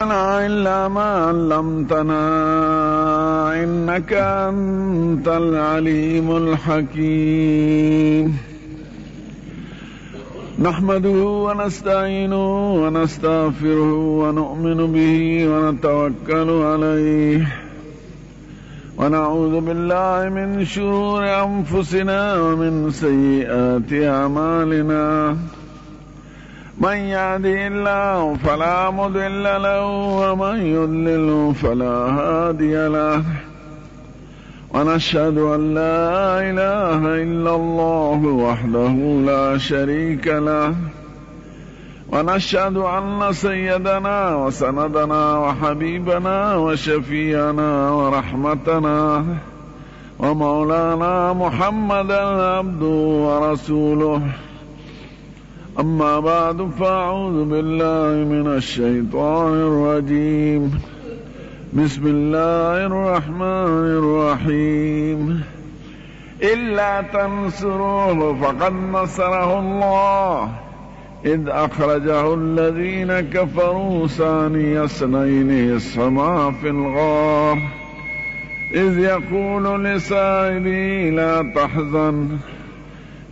لنا إلا ما علمتنا إنك أنت العليم الحكيم. نحمده ونستعينه ونستغفره ونؤمن به ونتوكل عليه ونعوذ بالله من شرور أنفسنا ومن سيئات أعمالنا. من يهده الله فلا مضل له ومن يضلل فلا هادي له. ونشهد أن لا إله إلا الله وحده لا شريك له، ونشهد أن سيدنا وسندنا وحبيبنا وشفيعنا ورحمتنا ومولانا محمدا عبده ورسوله. أما بعد، فأعوذ بالله من الشيطان الرجيم. بسم الله الرحمن الرحيم. إلا تنصروه فقد نصره الله إذ أخرجه الذين كفروا ثاني اثنين إذ هما في الغار إذ يقول لصاحبه لا تحزن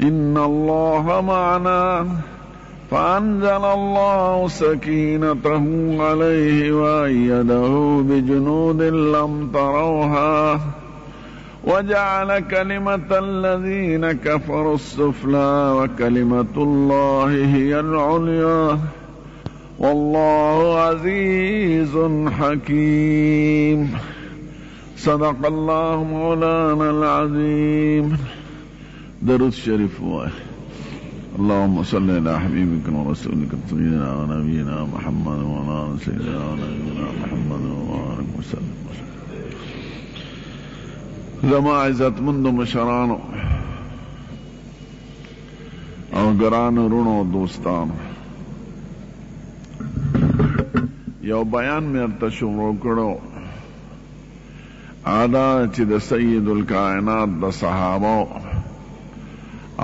إن الله معنا، فأنزل الله سكينته عليه وأيده بجنود لم تروها وجعل كلمة الذين كفروا السفلى وكلمة الله هي العليا، والله عزيز حكيم. صدق الله مولانا العظيم. درود شریف وایه. اللهم صل على حبيبك ورسولك سيدنا ونبينا محمد وعلى آل سيدنا ونبينا محمد وبارك وسلم. زما عزتمندو مشرانو او ګرانو وروڼو دوستانو، یو بیان مې درته شروع کړو، هغه دا چې د سید الکائنات د صحابو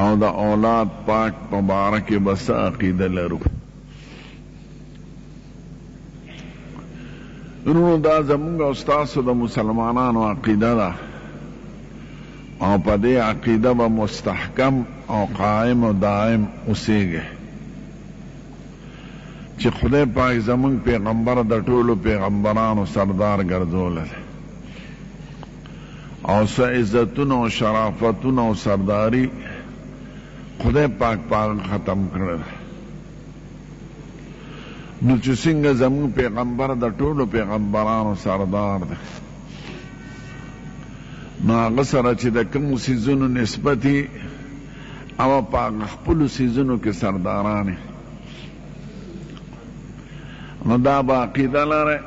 او د اولاد پاک په باره کې به څه عقیده لرو. وروڼو، دا زمونږ او ستاسو د مسلمانانو عقیده ده او په دې عقیده به مستحکم او قائم او دائم اوسېږي چې خدای پاک زمونږ پیغمبر د ټولو پیغمبرانو سردار ګرځولی دی او څه عزتونه او شرافتونه او سرداري خدای پاک په هغه ختم کړی دی. نو چې څنګه زموږ پیغمبر د ټولو پیغمبرانو سردار دی، نو هغه سره چې د کومو څیزونو نسبت وي هغه په هغه خپلو څیزونو کې سرداران وي. نو دا به عقیده لرئ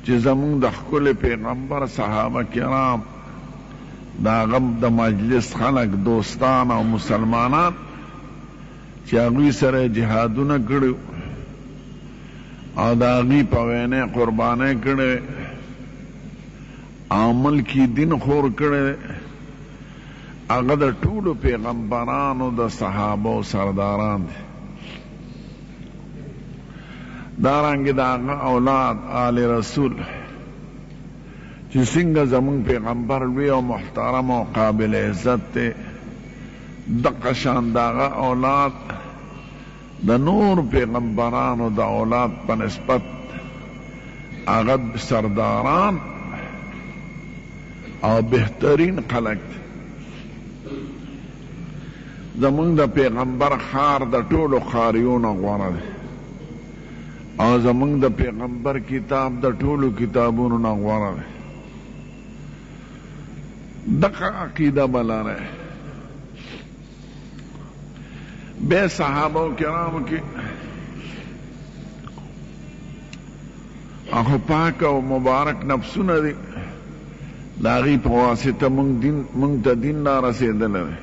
چې زموږ د ښکلي پیغمبر صحابه کرام، د هغه د مجلس خلک، دوستان او مسلمانان چې هغوی سره یې جهادونه کړي او د هغوی په وینا یې قربانۍ کړې او ملک یې دین خور کړی، هغه د ټولو پیغمبرانو د صحابو سرداران دي. دارنګه د هغه اولاد آل رسول چې څنګه زمونږ پیغمبر لوی او محترم او قابل عزت دی، دقه شان د هغه اولاد د نور پیغمبرانو د اولاد په نسبت هغه سرداران او بهترین خلک دي. زمونږ د پیغمبر ښار د ټولو ښاریو نه غوره دی او زمونږ د پیغمبر کتاب د ټولو کتابونو نه غوره دی. دغه عقیده به لرئ. بیا صحابه کرامو کې هغه پاک او مبارک نفسونه دي، د هغوی په واسطه مونږ ته دین را رسېدلی دی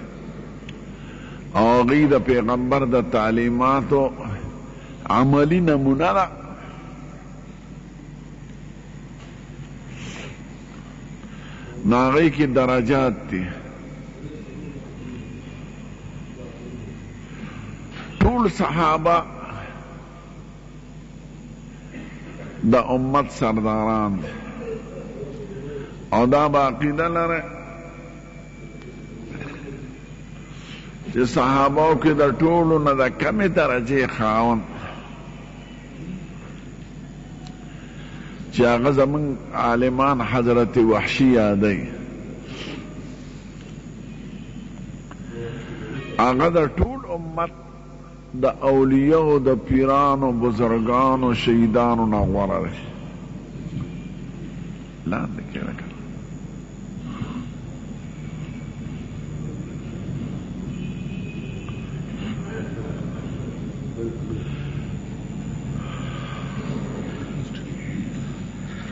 او هغوی د پیغمبر د تعلیماتو عملي نمونه ده. نو هغوی کې درجات دي. ټول صحابه د امت سرداران دي او دا به عقیده لره چې صحابو کې د ټولو نه د کمې درجې خاوند چې هغه زمونږ عالمان حضرت وحشي یادوي، هغه د ټول امت د اولیاو د پیرانو بزرګانو شهیدانو نه غوره دی. لاندې کېنه که.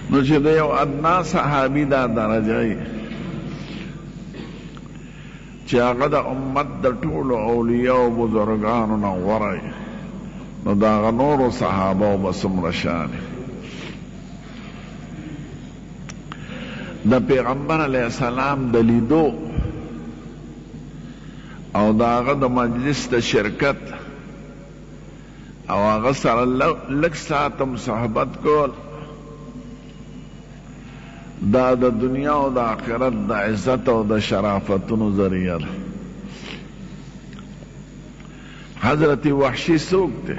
نو چې د یو ادنا صحابي دا درجه وي چې هغه د امت د ټولو اولیاء او بزرګانو نه غوره وي، نو د هغه نورو صحابو به څومره شان وي. د پیغمبر علیه السلام د لیدو او د هغه د مجلس د شرکت او هغه سره لږ ساعت هم صحبت کول دا د دنیا او د آخرت د عزت او د شرافتونو ذریعه ده. حضرت وحشي څوک دی؟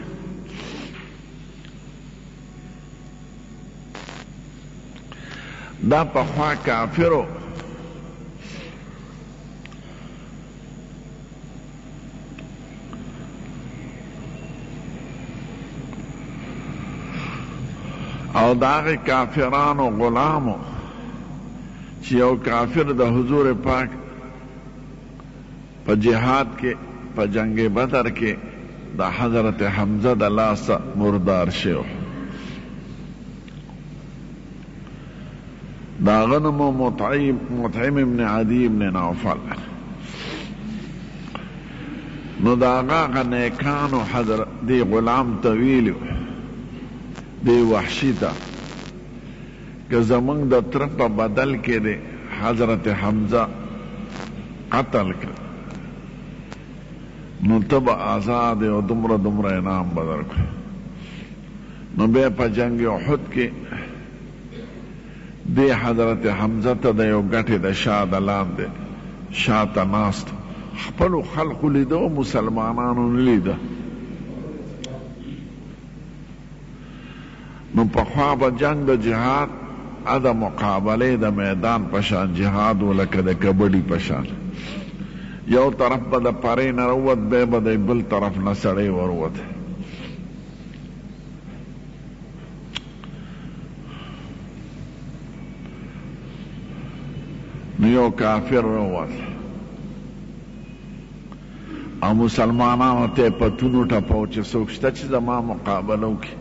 دا پخوا کافر و. او د هغه کافرانو غلام و چې یو کافر د حضور پاک په جهاد کې په جنګ بدر کې د حضرت حمزه د لاسه مردار شوی و. د هغه نوم و مطعم ابن عدي ابن نوفل. نو د هغه هغه نیکانو حضرت دې غلام ته ویلي وو، دې وحشي ته، که زمونږ د تره په بدل کې دې حضرت حمزه قتل کړ نو ته به آزاد یې او دومره دومره انعام به درکړو. نو بیا په جنګ احد کې دې حضرت حمزه ته د یو ګټې د شا د لاندې شا ته ناست خپلو خلقو لیده او مسلمانانو نه لیده. نو پخوا به جنګ د جهاد ا د مقابلې د میدان په شان جهاد و لکه د کبډي په شان یو طرف به د پرې نه راووت بیا به د بل طرف نه سړی ورووت. نو یو کافر راووت او مسلمانانو ته یې پتون وټپاوه چې څوک شته چې زما مقابله وکړي.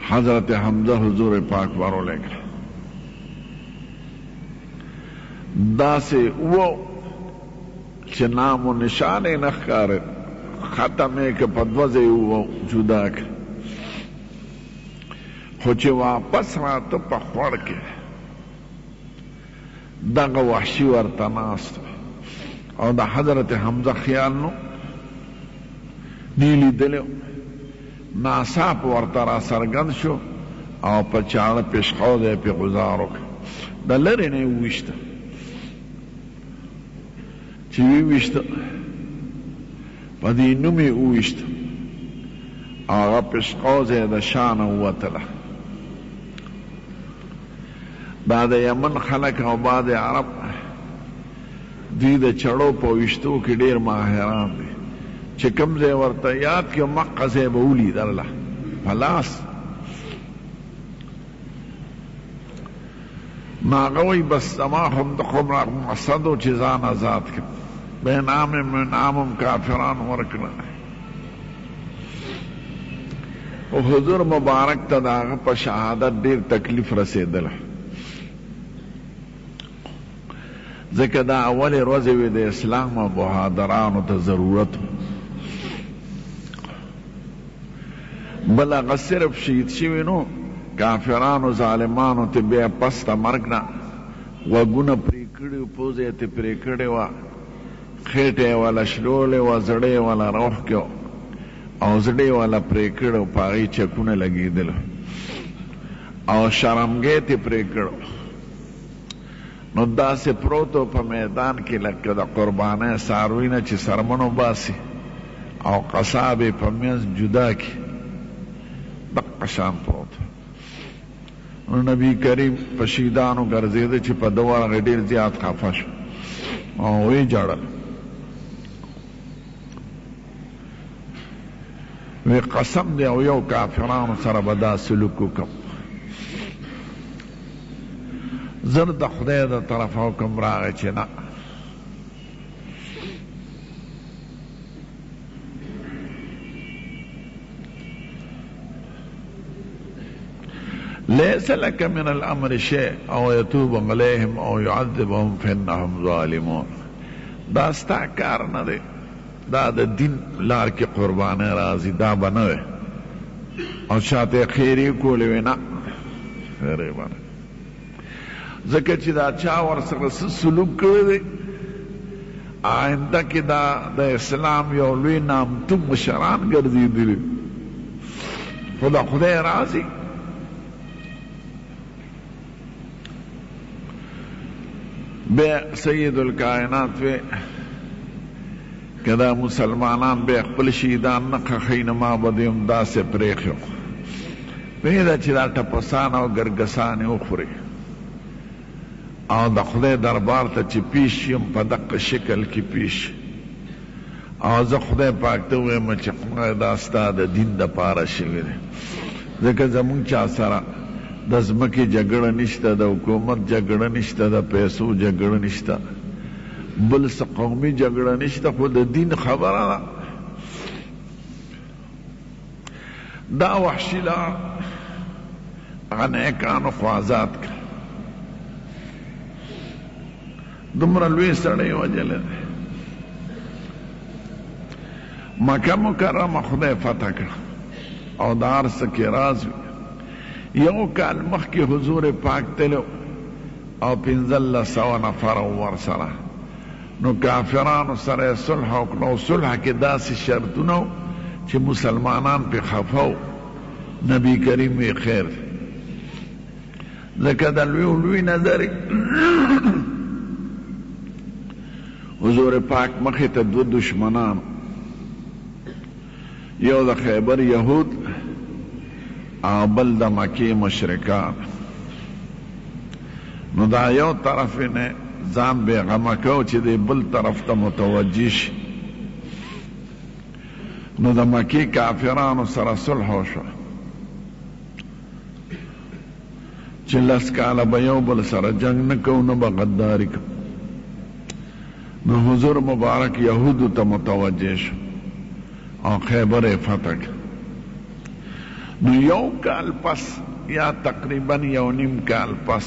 حضرت حمزه حضور پاک ورولېږه. داسې وو چې نام و نشان یې نه ښکارېد، ختم یې که په دوه ځایه وو جدا کړ، خو چې واپس راته په خوړ کې دغه وحشي ورته ناست وي او د حضرت حمزه خیال نو نی لیدلی و، ناڅاپه ورته راڅرګند شو او په چاړه پشقوزه یې پرې غوزار وکړ، د لرې نه یې وویشته، چې ویې ویشته په دې نوم یې وویشته او هغه پشقوزه یې د شا نه ووتله. دا د یمن خلک او بعضې عرب دوی د چړو په ویشتو کې ډېر ماهران دي چې کوم ځای ورته یاد کړي مقه ځای به ولي درله په لاس. نو هغه وایي بس زما خو همدومره مقصد و چې ځان ازاد کړم، به انعام انعام هم کافران ورکړل. خو حضور مبارک ته د هغه په شهادت ډېر تکلیف رسېدلی، ځکه دا اولې ورځې وې د اسلام او بهادرانو ته ضرورت و. بل هغه صرف شهید شوی نو کافرانو ظالمانو ته بیا پس د مرګ نه غوږونه پرې کړي وو، پوزه یې ترې پرې کړې وه، خېټه یې وله شلولې وه، زړه یې وله روح کړ. او زړه یې والا پرې کړ او په هغې چکونه لګېدل او شرمګی ترې پرې کړ. نو داسې پروت و په میدان کې لکه د قربانۍ څاروي نه چې څرمن وباسي او قصاب یې په منځ جدا کړي، دقه شان پروت و. نو نبی کریم په شهیدانو ګرځېده چې په ده ورغی ډېر زیات خفه شو او ویې ژړل. وی قسم دی او یو کافرانو سره به دا سلوک وکم. زر د خدای د طرفه حکم راغی چې نه، ليس لك من الامر شيء او يتوب عليهم او يعذبهم فانهم ظالمون. دا ستا کار نه دی، دا د دین لار کې قربانۍ راځي، دا به نه وي. او چاته خیرې کولې وي؟ نه، خیرې به نه، ځکه چې دا چا ورسره څه سلوک کړی دی، آینده کې دا د اسلام یو لوی نامتو مشران ګرځېدلي، خو د خدای راضي. بیا سید الکائنات وی که دا مسلمانان بیا خپل شهیدان نه ښخوي نو ما به دوی همداسې پرېښي وو، پرېږده چې دا ټپسان او ګرګسان یې وخوري او د خدای دربار ته چې پیش شي هم په دقه شکل کې پیش شي او زه خدای پاک ته ووایم چې خدای دا ستا د دین دپاره شوي دی، ځکه زموږ چا سره د ځمکې جګړه نشته، د حکومت جګړه نشته، د پیسو جګړه نشته، بل څه قومي جګړه نشته، خو د دین خبره ده. دا وحشي لاړ، هغه نیکانو خو آزاد کړ، دومره لوی سړی وژلی دی. مکه مکرمه خدای فتح کړه او د هر څه کې راز وي. یو کال مخکې حضور پاک تللی او 1500 نفره وو ورسره، نو کافرانو سره یې صلح وکړه او صلح کې داسې شرطونه وو چې مسلمانان پرې خفه وو. نبي کریم وی خیر دی، ځکه د لوی لوی نظر حضور پاک مخې ته دوه دشمنان، یو د خیبر یهود او بل د مکې مشرکان. نو دا یو طرف نه ځان بې غمه کو چې دی بل طرف ته متوجه شي. نو د مکې کافرانو سره صلح وشوه چې لس کاله به یو بل سره جنګ نه کوو، نه به غداري کوو. نو حضور مبارک یهودو ته متوجه شو او خیبر یې فتح کړ. نو یو کال پس یا تقریبا یو نیم کال پس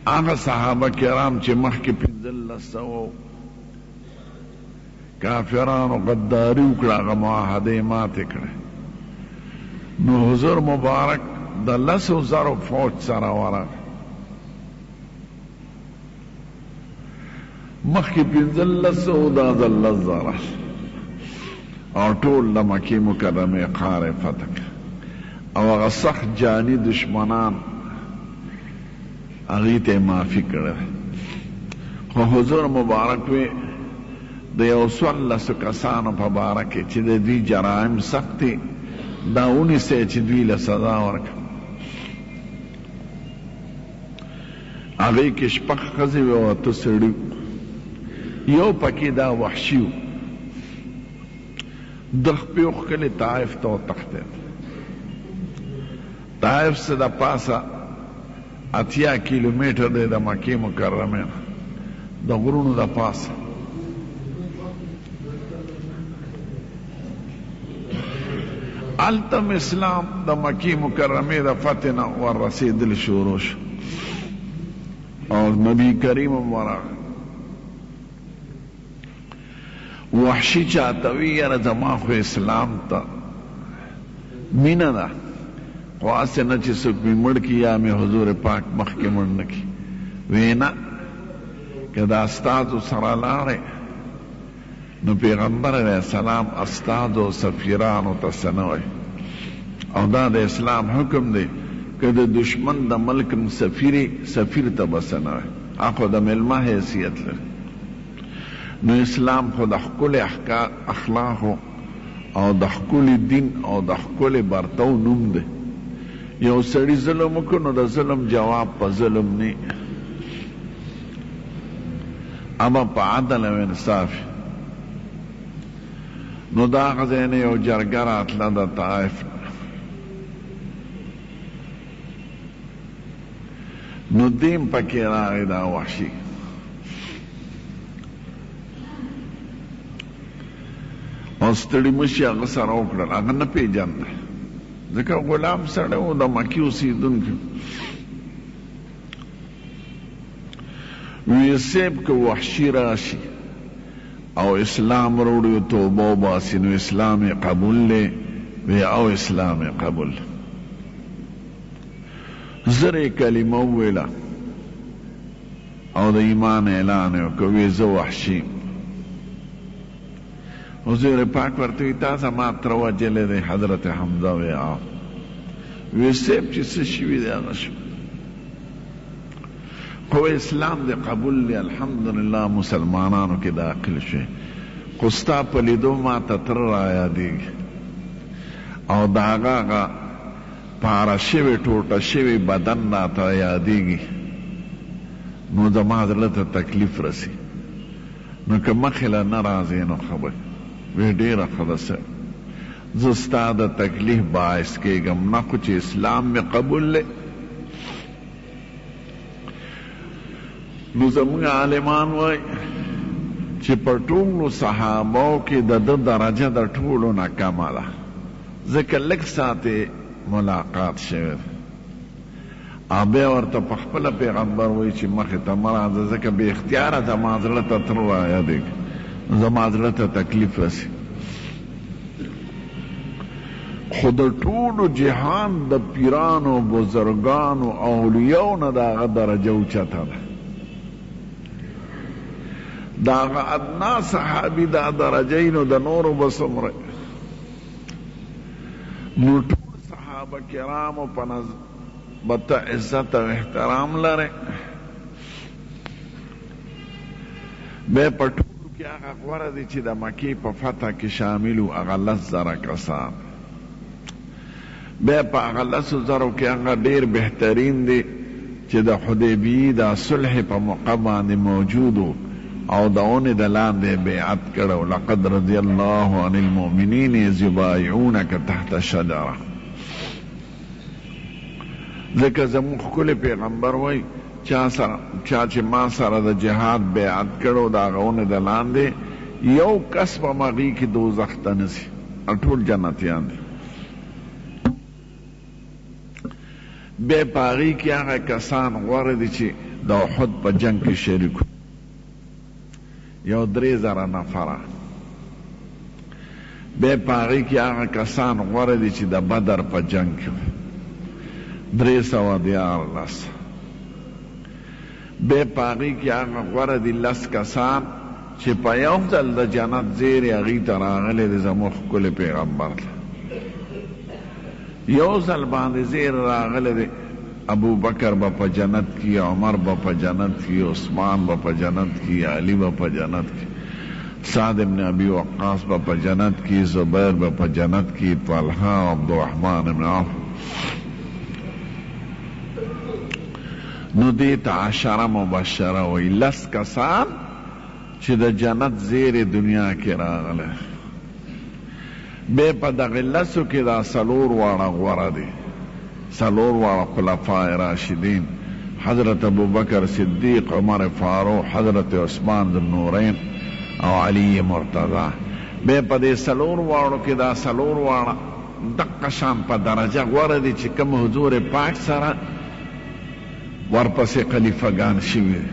هغه صحابه کرام چې مخکې 1500 کافرانو غداري وکړه، هغه معاهدې یې ماتې کړې، نو حضور مبارک د 10,000 فوج سره ورغی. مخکې 1500، دا ځل 10,000، او ټول د مکې مکرمې ښار یې فتح کړ او هغه سخت جاني دښمنان هغوی ته یې معافي کړې ده. خو حضور مبارک وی د یو څوارلسو کسانو په باره کې چې د دوی جرایم سخت دي دا ونیسئ چې دوی له سزا ورکړم. هغې کې شپږ ښځې وې او اته سړي وو. یو پکې دا وحشي و. ده خپې وښکلې طائف ته وتښتېد. طائف څه د پاسه 80 کیلومتره دی د مکې مکرمې نه، د غرونو د پاسه. هلته هم اسلام د مکې مکرمې د فتح نه وررسېدل شروع شو او نبی کریم هم ورغی. وحشي چاته وي یاره زما خو اسلام ته مینه ده، خو هسې نه چې څوک مې مړ کړي یا مې حضور پاک مخکې مړ نه کړي. وی نه، که د استازو سره لاړې نو پیغمبر علیه السلام استازو او سفیرانو ته څه نه وایي او دا د اسلام حکم دی که د دشمن د ملک هم سفیر یې سفیر ته به څه نه وایي هغه خو د مېلمه حیثیت لري نو اسلام خو د ښکلي اخلاقو او د ښکلي دین او د ښکلي برتاو نوم دی. یو سړي ظلم وکړ نو د ظلم جواب په ظلم نه اما په عدل او انصاف. نو د هغه ځای نه یو جرګه راتله د طائف نه، نو دیم پکې راغی دا وحشي. او ستړي مشي هغه سره وکړل، هغه نه پېژنده ځکه غلام سړی و، د مکې اوسېدونکی. وی صیب که وحشي راشي او اسلام راوړي او توبه وباسي نو اسلام یې قبول دی؟ وی او اسلام یې قبول. زر یې کلمه وویله او د ایمان اعلان یې وکړ، وی زه وحشي یم. حضور پاک ورته وی تا زما تره وژلی دی؟ حضرت حمزه وی او. وی صیب چې څه شوي دی هغه شو، خو اسلام دې قبول دی الحمدلله مسلمانانو کې داخل شوې، خو ستا په لیدو ما ته تره رایادېږي او د هغه هغه پاره شوې ټوټه شوې بدن راته یادېږي نو زما زړه ته تکلیف رسي، نو که مخې له نه راځې نو ښه به وي. وې ډېره ښه ده صاحب، زه ستا د تکلیف باعث کېږم نه، خو چې اسلام مې قبول دی. نو زموږ عالمان وایي چې په ټولو صحابو کې د ده درجه د ټولو نه کمه ده، ځکه لږ ساعت یې ملاقات شوی دی او بیا ورته په خپله پیغمبر وایي چې مخې ته مه راځه، ځکه بې اختیاره زما زړه ته تره رایادېږي، زما زړه ته تکلیف رسي. خو د ټولو جهان د پیرانو، بزرګانو او اولیاو نه د هغه درجه اوچته ده. د هغه ادنا صحابي دا درجه وي نو د نورو به څومره وي؟ نو ټول صحابه کرامو په نزد به ته عزت او احترام لرې. بیا په ټولو کې هغه غوره دي چې د مکې په فتح کې شامل وو، هغه 10,000 کسان. بیا په هغه 10,000 کې هغه ډېر بهترین دي چې د حدیبیې د صلح په موقع باندې موجود وو او د ونې د لاندې یې بیعت کړی و، لقد رضی الله عن المؤمنین اذ یبایعونک تحت الشجرة. ځکه زموږ ښکلی پیغمبر وایي، چا سره چا چې ما سره د جهاد بیعت کړی و د هغه ونې د لاندې یو کس به هم هغوی کې دوزخ ته نه ځي، ټول جنتیان دي. بیا په هغوی کې هغه کسان غوره دي چې د احد په جنګ کې شریک وو. یو 3000 نفره. بیا په هغې کې هغه کسان غوره دي چې د بدر په جنګ کې وو، 313. بیا په هغې کې هغه غوره دي لس کسان چې په یو ځل د جنت زیری هغوی ته راغلی دی، زموږ ښکلي پیغمبر ته یو ځل باندې زیری راغلی دی. ابوبکر به په جنت کې، عمر به په جنت کې، عثمان به په جنت کې، علي به په جنت کې، سعد بن ابي وقاص به په جنت کې، زبیر به په جنت کې، طلحه او عبدالرحمن بن عوف. نو دې ته عشره مبشره وایي، لس کسان چې د جنت زیری دنیا کې راغلی. بیا په دغه لسو کې دا څلور واړه غوره دي، څلور واړه خلفاء راشدین، حضرت ابوبکر صدیق، عمر فاروق، حضرت عثمان ذوالنورین او علی مرتضی. بیا په دې څلور واړو کې دا څلور واړه دقه شان په درجه غوره دي چې کوم حضور پاک سره ورپسې خلیفه ګان شوي دي.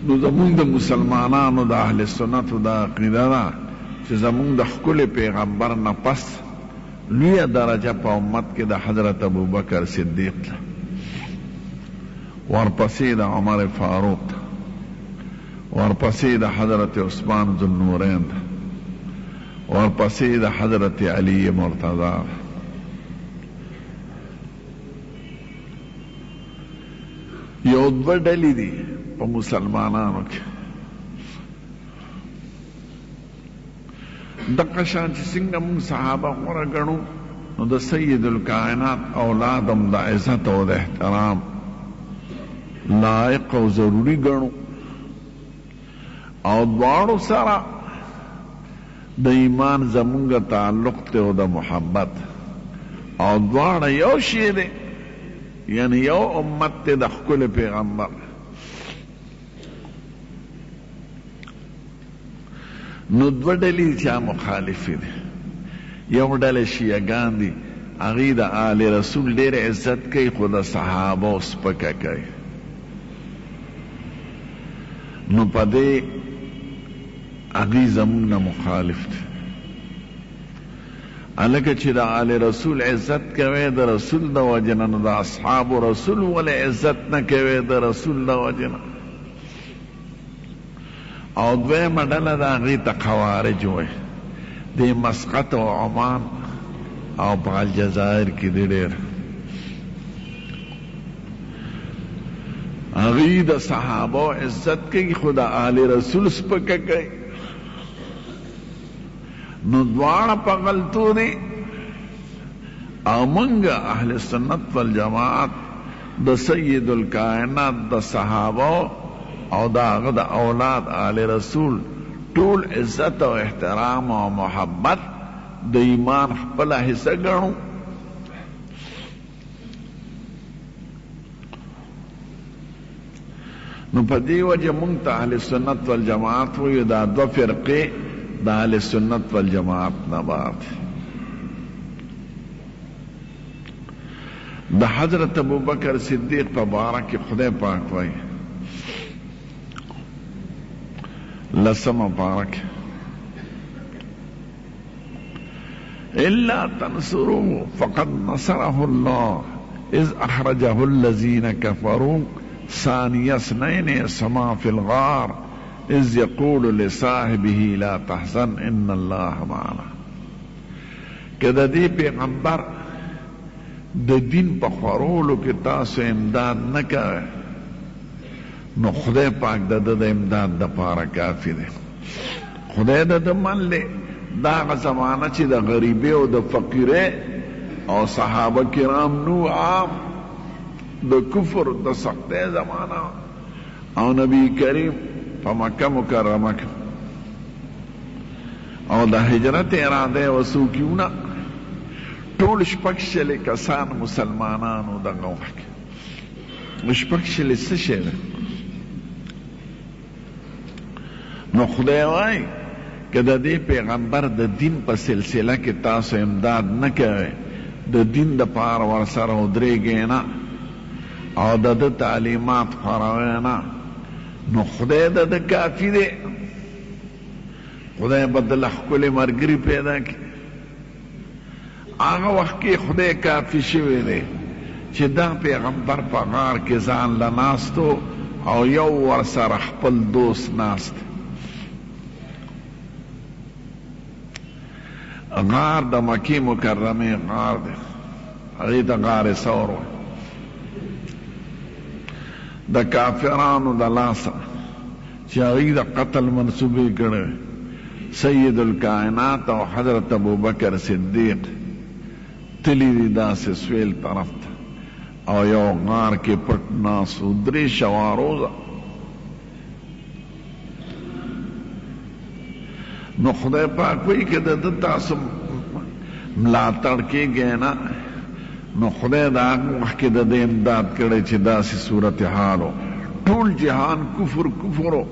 نو زموږ د مسلمانانو د اهل سنتو دا عقیده ده چې زموږ د ښکلي پیغمبر نه پس لویه درجه په امت کې د حضرت ابوبکر صدیق ده، ورپسې د عمر فاروق ده، ورپسې د حضرت عثمان ذوالنورین ده. ورپسې د حضرت علی مرتضی. یو دوه ډلې دي په مسلمانانو کې. دقه شان چې څنګه موږ صحابه غوره ګڼو نو د سید الکائنات اولاد هم د عزت او د احترام لایق او ضروري ګڼو او دواړو سره د ایمان زمونږ تعلق دی او د محبت او دواړه یو شی دی، یعنی یو امت دی د ښکلي پیغمبر. نو دوه ډلې دي چې هغه مخالفې دي. یو ډله شیعه ګان دي، هغوی د آل رسول ډېر عزت کوي خو د صحابو سپکه کوي. نو په دې هغوی زموږ نه مخالف دي. هلکه چې د آل رسول عزت کوې د رسول د وجې نه، نو د اصحاب رسول ولې عزت نه کوې د رسول د وجې نه؟ او دویمه ډله ده هغوی ته خوارج وایي، د مسقط او عمان او په الجزایر کې دي ډېر. هغوی د صحابو عزت کوي خو د آل رسول سپکه کوي. نو دواړه په غلطو دي او مونږ اهل سنت والجماعت د سید الکائنات د صحابو او د هغه د اولاد آل رسول ټول عزت او احترام او محبت د ایمان خپله حصه ګڼو. نو په دې وجه مونږ ته اهل سنت والجماعت وایو، دا دوه فرقې د اهل سنت والجماعت نه بهر دي. د حضرت ابوبکر صدیق په باره کې خدای پاک وایي، لسمه پاره کې، الا تنصروه فقد نصره الله اذ اخرجه الذين كفروا ثاني اثنين سما في الغار اذ يقول لصاحبه لا تحزن ان الله معنا. که د دې پیغمبر د دین په خورولو کې تاسو امداد نه کوئ نو خدای پاک د ده د امداد دپاره کافي دی. خدای د ده مل دی. دا هغه زمانه چې د غریبۍ او د فقیرۍ او صحابه کرام نو عام د کفر د سختۍ زمانه او نبی کریم په مکه مکرمه کې او د هجرت اراده یې وسوکیونه ټول شپږ شلې کسان مسلمانانو دغه وخت کې شپږ شلې څه شی ده؟ نو خدای وایي که د دې پیغمبر د دین په سلسله کې تاسو امداد نه کوئ، د دین دپاره ورسره ودرېږئ نه او د ده تعلیمات خوروئ نه، نو خدای د ده کافي دی. خدای به دله ښکلي ملګري پیدا کړي. هغه وخت کې خدای کافي شوی دی چې دا پیغمبر په غار کې ځان له ناست و او یو ورسره خپل دوست ناست دی. غار د مکې مکرمې غار دی، هغې ته غار ثور وایي. د کافرانو د لاسه چې هغوی د قتل منصوبې کړې وې، سید الکائنات او حضرت ابوبکر صدیق تللي دي داسې سویل طرف ته او یو غار کې پټ ناست وو درې شوا روزه. نو خدای پاک وایي که د ده تاسو ملاتړ کېږئ نه نو خدای د هغه وخت کې د ده امداد کړی چې داسې صورتحال و، ټول جهان کفر کفر و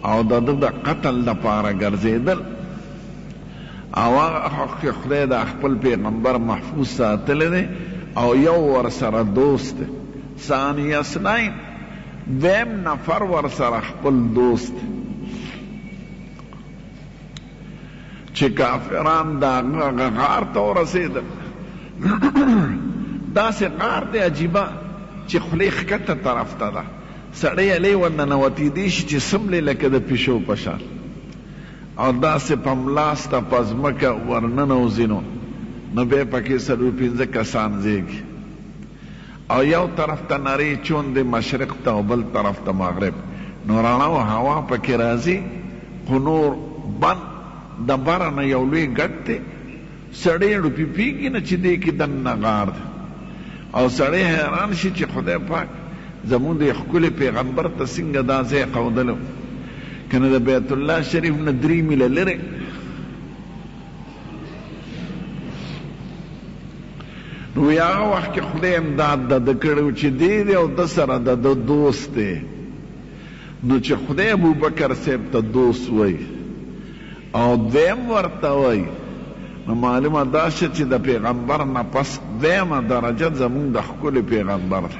او د ده د قتل لپاره ګرځېدل او هغه وخت کې خدای د خپل پیغمبر محفوظ ساتلی دی او یو ورسره دوست دی، ثاني اثنین، دویم نفر ورسره خپل دوست دی. چې کافران د هغه غار ته ورسېدل، داسې غار دی عجیبه چې خولې ښکته طرف ته ده، سړی هلې ورننوتېدی شي چې څملې لکه د پیشو په شان. او داسې په ملاسته په ځمکه ورننوځي نو نو بیا پکې څلور پنځه کسان ځایږي او یو طرف ته نری چون دی مشرق ته او بل طرف ته مغرب، نو رڼا او هوا پکې راځي، خو نور بند د بره نه یو لوی ګټ دی، سړی ړوپیپیږي نه چې دې کې دننه غار دی او سړی حیران شي چې خدای پاک زموږ دې ښکلي پیغمبر ته څنګه دا ځای ښودلی و، کنه د بیت الله شریف نه درې میله لرې. نو وی هغه وخت کې خدای امداد د ده کړی و چې دی دی او ده سره د ده دوست دی، نو چې خدای ابوبکر صاحب ته دوست وایي او دویم ورته وایي نو معلومه دا شوه چې د پیغمبر نه پس دویمه درجه زموږ د ښکلي پیغمبر ده،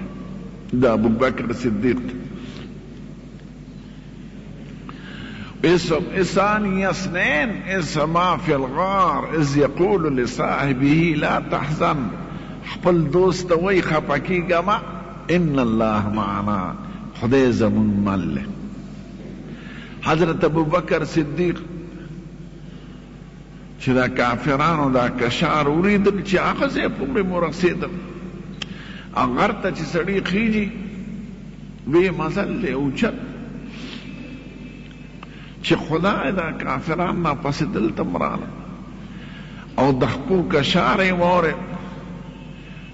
د ابوبکر صدیق ده. ثاني اثنين اذ هما في الغار اذ يقول لصاحبه لا تحزن خپل دوست ته وایي خفه کېږه مه ان الله معنا خدای زمونږ مل دی. حضرت ابوبکر صدیق چې دا کافرانو دا کشار ولیدل چې هغه ځای پورې مو رسېدل او غر ته چې سړی خېژي لوی مزل دی اوچت چې خدای دا کافران را پسې دلته هم راغله او د خپو کشار یې واورېد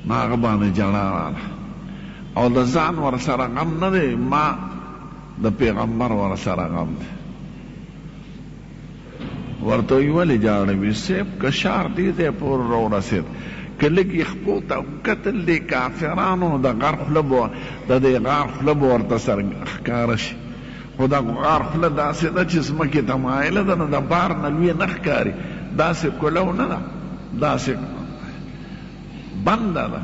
نو هغه باندې ژړا راغله او د ځان ورسره غم نه دی، ما د پیغمبر ورسره غم دی. ورته وایي ولې ژاړې؟ وي صیب کشار دې ځای پورې راورسېد، که لږ یې خپو ته وکتل دې کافرانو د غر خوله به د دې غار خوله به ورته سر ښکاره شي، خو د غار خوله داسې ده چې ځمکې ته مایله ده نو د بار نه لویه نه ښکاري، داسې کولو نه ده، داسې بنده ده.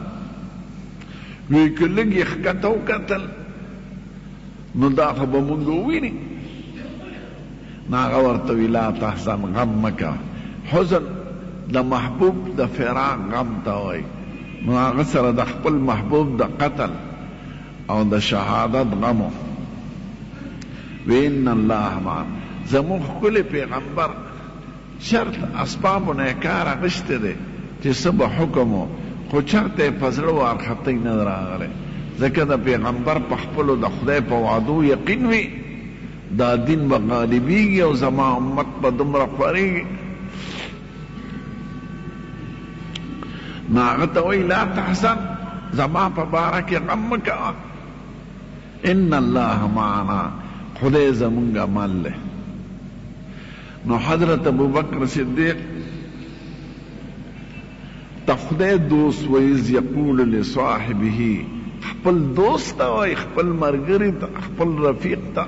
وي که لږ یې ښکته وکتل نو دا خو به مونږ وویني. نو هغه ورته وي لا تحزن غم مه کوه. حزن د محبوب د فراق غم ته وايي، نو هغه سره د خپل محبوب د قتل او د شهادت غم و. وي ان الله معنا، زموږ ښکلي پېغمبر چرته اسبابو نه یې کار اخیستی دی چې څه به حکم و، خو چرته یې په زړه وارخطۍ نه ده راغلې، ځکه د پېغمبر په خپلو د خدای په وعدو یقین وي. دا دین به غالبیږي او زما امت به دومره خورېږي. نو هغه ته وایي لا تحزن، زما په باره کې غم مه کوه، ان الله معنا، خدای زمونږ مل دی. نو حضرت ابوبکر صدیق ته خدای دوست وایي، اذ یقول لصاحبه، خپل دوست ته وایي، خپل ملګري ته، خپل رفیق ته.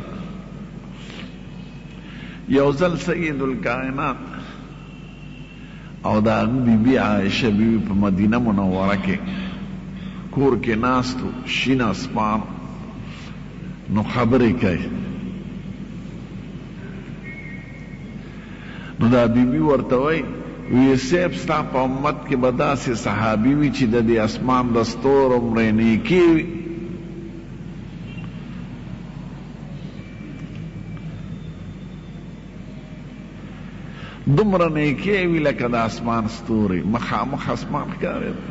یو ځل سید الکائنات او د هغه بیبي عائشه بیبي په مدینه منوره کې کور کې ناست وو، شین اسمان نو خبرې کوي. نو دا بی بی ورته وایي، وی صیب ستا په امت کې به داسې صحابي وي چې د دې اسمان د ستورو عمرې نیکي وي. دومره نیکي وي لکه د اسمان ستوري، مخامخ اسمان ښکارېده.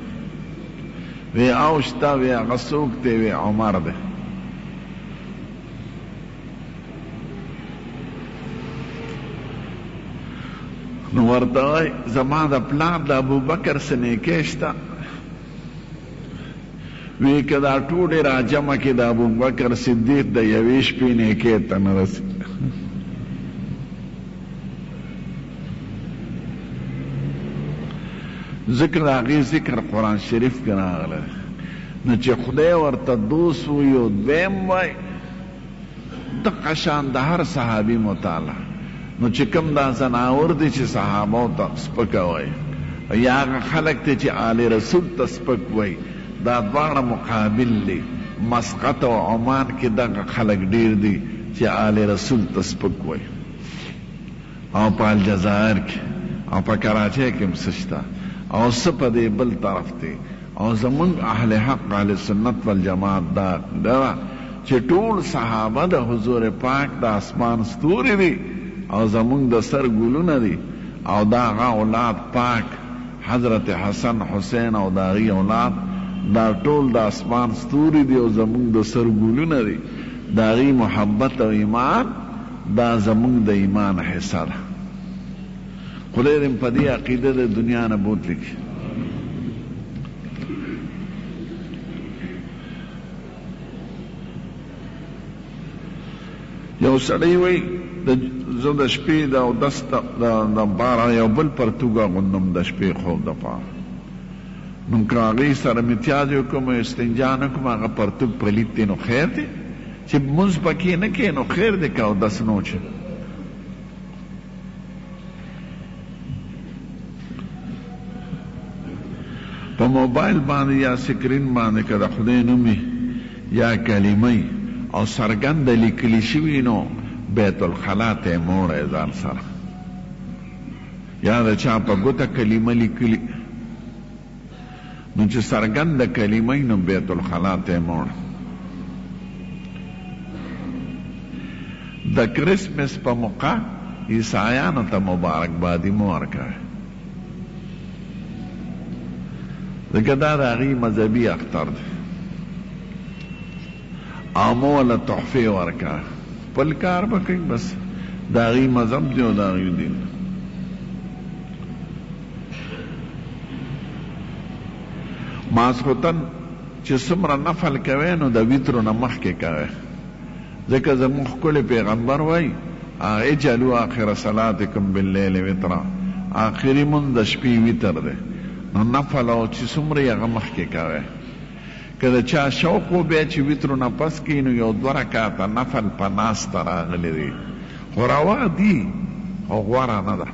وی او شته، وی هغه څوک دی؟ وی عمر دی. نو ورته وایي زما د پلار د ابوبکر څه نیکی شته؟ وی که دا ټولې راجمع کې د ابوبکر صدیق د یوې شپې نیکی ته نه رسي. ځکه د هغې ذکر قرآن شریف کې راغلی دی. نو چې خدای ورته دوست وي او دویم وایي، دقه شان د هر صحابي مطالعه. نو چې کوم دا ځناور دي چې صحابو ته سپکه وایي یا هغه خلک دي چې آل رسول ته سپک وایي، دا دواړه مقابل دي. مسقط او عمان کې دغه خلک ډېر دي چې آل رسول ته سپک وایي، او په الجزایر کې او په کراچۍ کې هم څه شته او څه په دې بل طرف دي. او زمونږ اهل حق اهل سنت والجماعت دا عقیده ده چې ټول صحابه د حضور پاک د اسمان ستوري دي او زمونږ د سر ګلونه دي او د هغه اولاد پاک حضرت حسن، حسین او د هغوی اولاد دا ټول د اسمان ستوري دي او زمونږ د سر ګلونه دي، د هغوی محبت او ایمان دا زمونږ د ایمان حصه ده. خدای دې په دې عقیده د دنیا نه بوتلي کړي. یو سړی وای د زه د شپې د اودس د پاره یو بل پرتوګ اغوندم د شپې خوب د پاره نو که هغې سره متیازې وکړم او استنجا نه کوم هغه پرتوګ پلیت دی نو خیر دی چې لمونځ پکې نه کوې نو خیر دی که اودس نه وچوې. په موبایل باندې یا سکرین باندې که د خدای نوم وي یا کلمه وي او څرګنده لیکل شوي نو بیت الخلا ته یې مه وړئ ځان سره یا د چا په ګوته کلمه لیکلي نو چې څرګنده کلمه وي نو بیت الخلا ته یې مه وړه. د کرسمس په موقع عیسایانو ته مبارکبادي مه ورکوئ، ځکه دا د هغوی مذهبي اختر دی او مه ورله تحفې ورکوئ، خپل کار به کوي بس د هغوی مذهب دی او د هغوی دین دی. ماسخوتن چې څومره نفل کوې نو د وترو نه مخکې کوې ځکه زموږ ښکلی پیغمبر وایي اجعلوا آخر صلاتکم باللیل وترا آخري مونځ د شپې وتر دی نو نفل او چې څومره یې هغه مخکې کوې که د چا شوق و بیا چې وترو نه پس کوي نو یو دوه رکعته نفل په ناسته راغلي دي خو روا دي خو غوره نه ده.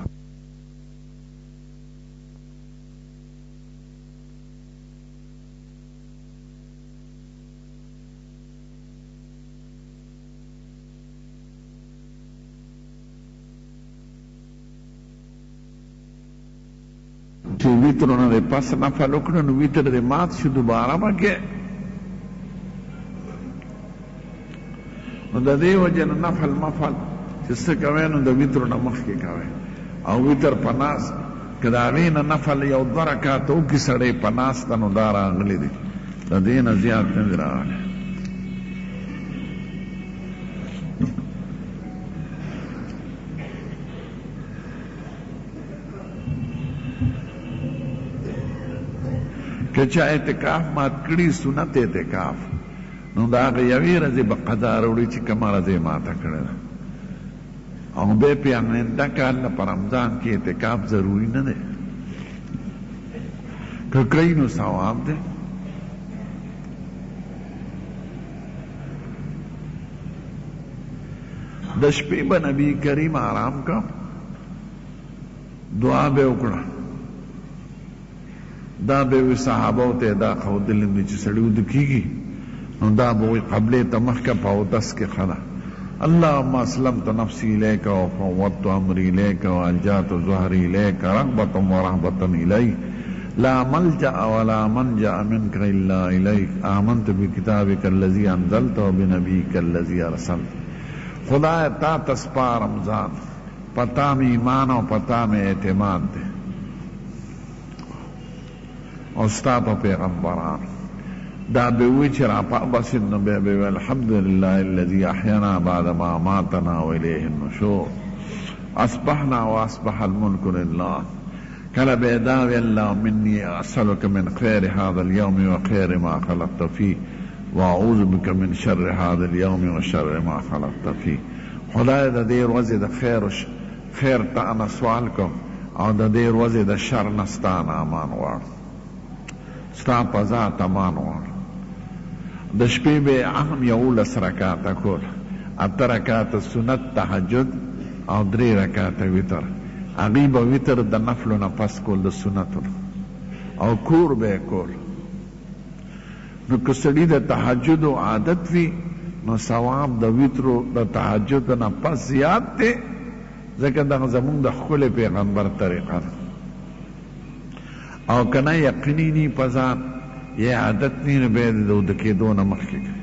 چې وترو نه دې پس نفل وکړو نو وتر دې مات شو دوباره به کې نو د دې وجې نه نفل مفل چې څه کوې نو د وترو نه مخکې کوې او وتر په ناس که د هغې نه نفل یو دوه رکعته وکړي سړی په ناسته نو دا راغلي دي د دې نه زیات نه دي راغلي. که چا اعتکاف مات کړي سنت اعتکاف نو د هغې یوې ورځې به قضا راوړي چې کومه ورځ یې ماته کړې ده او بیا پې آینده کال له په رمضان کې اعتکاف ضروري نه دی که کوي نو ثواب دی. د شپې به نبی کریم آرام کا دعا به وکړه دا به وي صحابو ته دا ښودلي دي چې سړی وده کېږي نو دا به وایي قبلې ته مخ که په اودس کې ښه ده اللهم اسلمت نفسي الیک وفوضت امري الیک والجات ظهري الیک رغبة ورهبة الیک لا ملجأ ولا منجأ منک الا الیک آمنت بکتابک الذي انزلت وبنبیک الذي ارسلت خدایه تا ته سپارم ځان په تا مې ایمان او په تا مې اعتماد دی. او ستا په پیغمبرانو. دا به ووایي چې راپابسېد نو بیا به وایي الحمدلله الذي احیانا بعد ما اماتنا والیه النشور اصبحنا واصبح الملک لله کله به دا وایي اللهم اني اسالک من خیر هذا اليوم وخیر ما خلقت فيه واعوذ بک من شر هذا اليوم وشر ما خلقت فيه خدای د دې ورځې د خیر خیر تا نه سوال کوم او د دې ورځې د شر نه ستا نه امان غواړم ستا په ذات امان غواړم د شپې به یې هم 11 رکعته کول اته رکعته سنت تهجد او درې رکعته وتر هغوی به وتر د نفلو نه پس کول د سنتو نه او کور به یې کول نو که سړي د تهجدو عادت وي نو ثواب د وترو د تهجدو نه پس زیات دی ځکه دغه زمونږ د ښکلي پیغمبر طریقه ده او که نه یقیني نی په ځان یا عادت نی نو بیا د اوده کېدو نه مخکې کوي.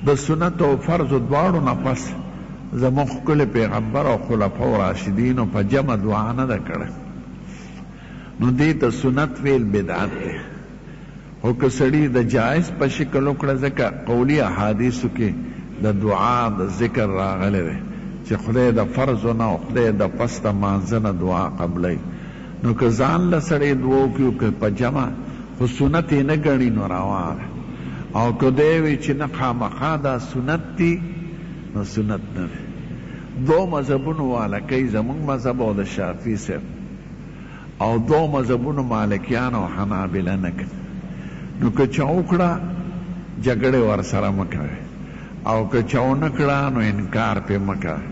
د سنت او فرض دواړو نه پس زموږ ښکلي پیغمبر او خلفاء راشدینو په جمع دعا نه ده کړې، نو دې ته سنت ویل بدعت دی. خو که سړي د جائز په شکل وکړه، ځکه قولي احادیثو کې د دعا د ذکر راغلی دی چې خدای د فرضو نه او خدای د پس د مانځه نه دعا قبلوي، نو که ځان له سړی دعا وکړي او که په جمع، خو سنت یې نه ګڼي نو روا ده، او که دی وي چې نه خامخا دا سنت دي نو سنت نه دی. دوو مذهبونو واله کوي، زموږ مذهب او د شافعي صاحب. او دوو مذهبونو مالکیان او حنابله نه کوي، نو که چا وکړه جګړې ورسره مه کوئ او که چا ونه کړه نو انکار پرې مه کوئ.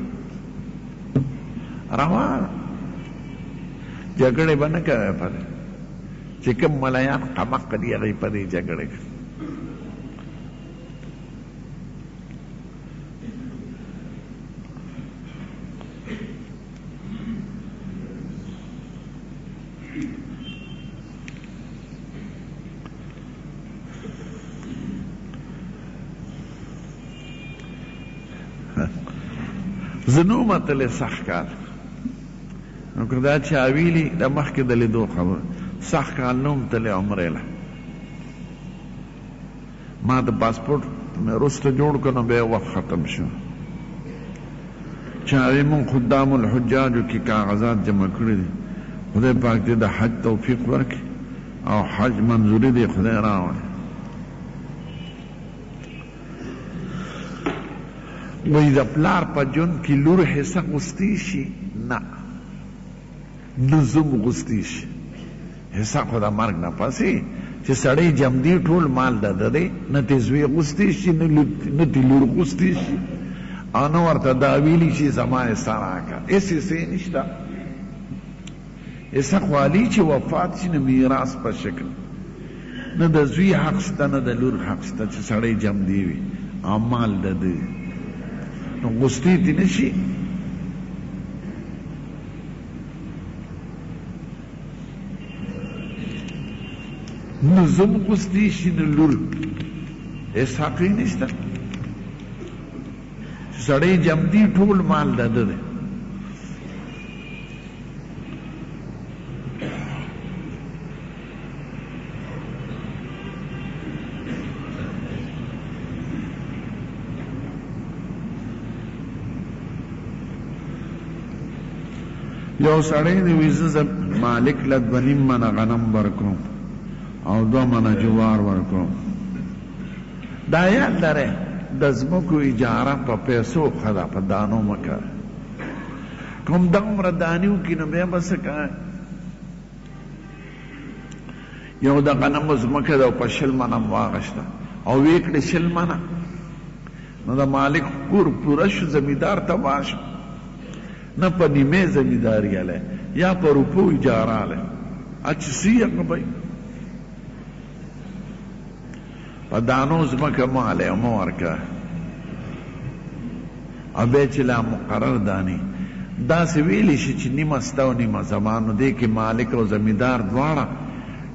روا ده، جګړې به نه کوئ په دې چې کوم ملایان قمق دي هغوی په دې جګړې کوي. زه نه وم تللی سږ کال، نو که دا چا ویلي د مخکې د لیدو خبره، سږ کال نه وم تللی عمرې له. ما د پاسپورټ مې وروسته جوړ کړ نو بیا وخت ختم شو. چې هغې مونږ خدام الحجاجو کې کاغذات جمع کړي دي. خدای پاک دې د حج توفیق ورکړي او حج منظوري دې خدای راوړي. وایي د پلار په ژوند کې لور حصه غوستی شي؟ نه. نه زوم غوستی شي. حصه خو د مرګ نه پس وي چې سړی جمدي ټول مال د ده دی، نه ترې زوی غوستی شي، نه ترې لور غوستی شي او نه ورته دا ویلی شي زما حصه راکړه. هېڅ حصې نشته. حصه خو هلي چې وفات شي نو میراث په شکل. نه د زوی حق شته نه د لور حق شته چې سړی جمدی وي او مال د ده وي نو غوستی ترې نه شي. نه زوم غوستی شي نه لور، هېڅ حق یې نشته. چې سړی جمدي ټول مال د ده دی. یو سړی دی وی زه مالک له 2.5 منه غنم ورکوم او 2 منه جوار ورکوم. دا یاد لرئ د ځمکو اجاره په پیسو ښه ده، په دانو مه کوئ. کوم دغومره دانې وکړي نو بیا به څه کوئ؟ یو د غنمو ځمکه ده او په 20 منه هم واغشته او ویې کړې 20 منه، نو د مالک کور پوره شو، زمیندار تباه شو. نه په نیمې زمینداري الی یا په روپو اجاره الی، چې څه هغه به په دانو ځمکه مه الی او مه ورکوه. او بیا چې لا مقرر دانې داسې ویلی شي چې نیمه ستا او نیمه زما، نو دې کې مالک او زمیندار دواړه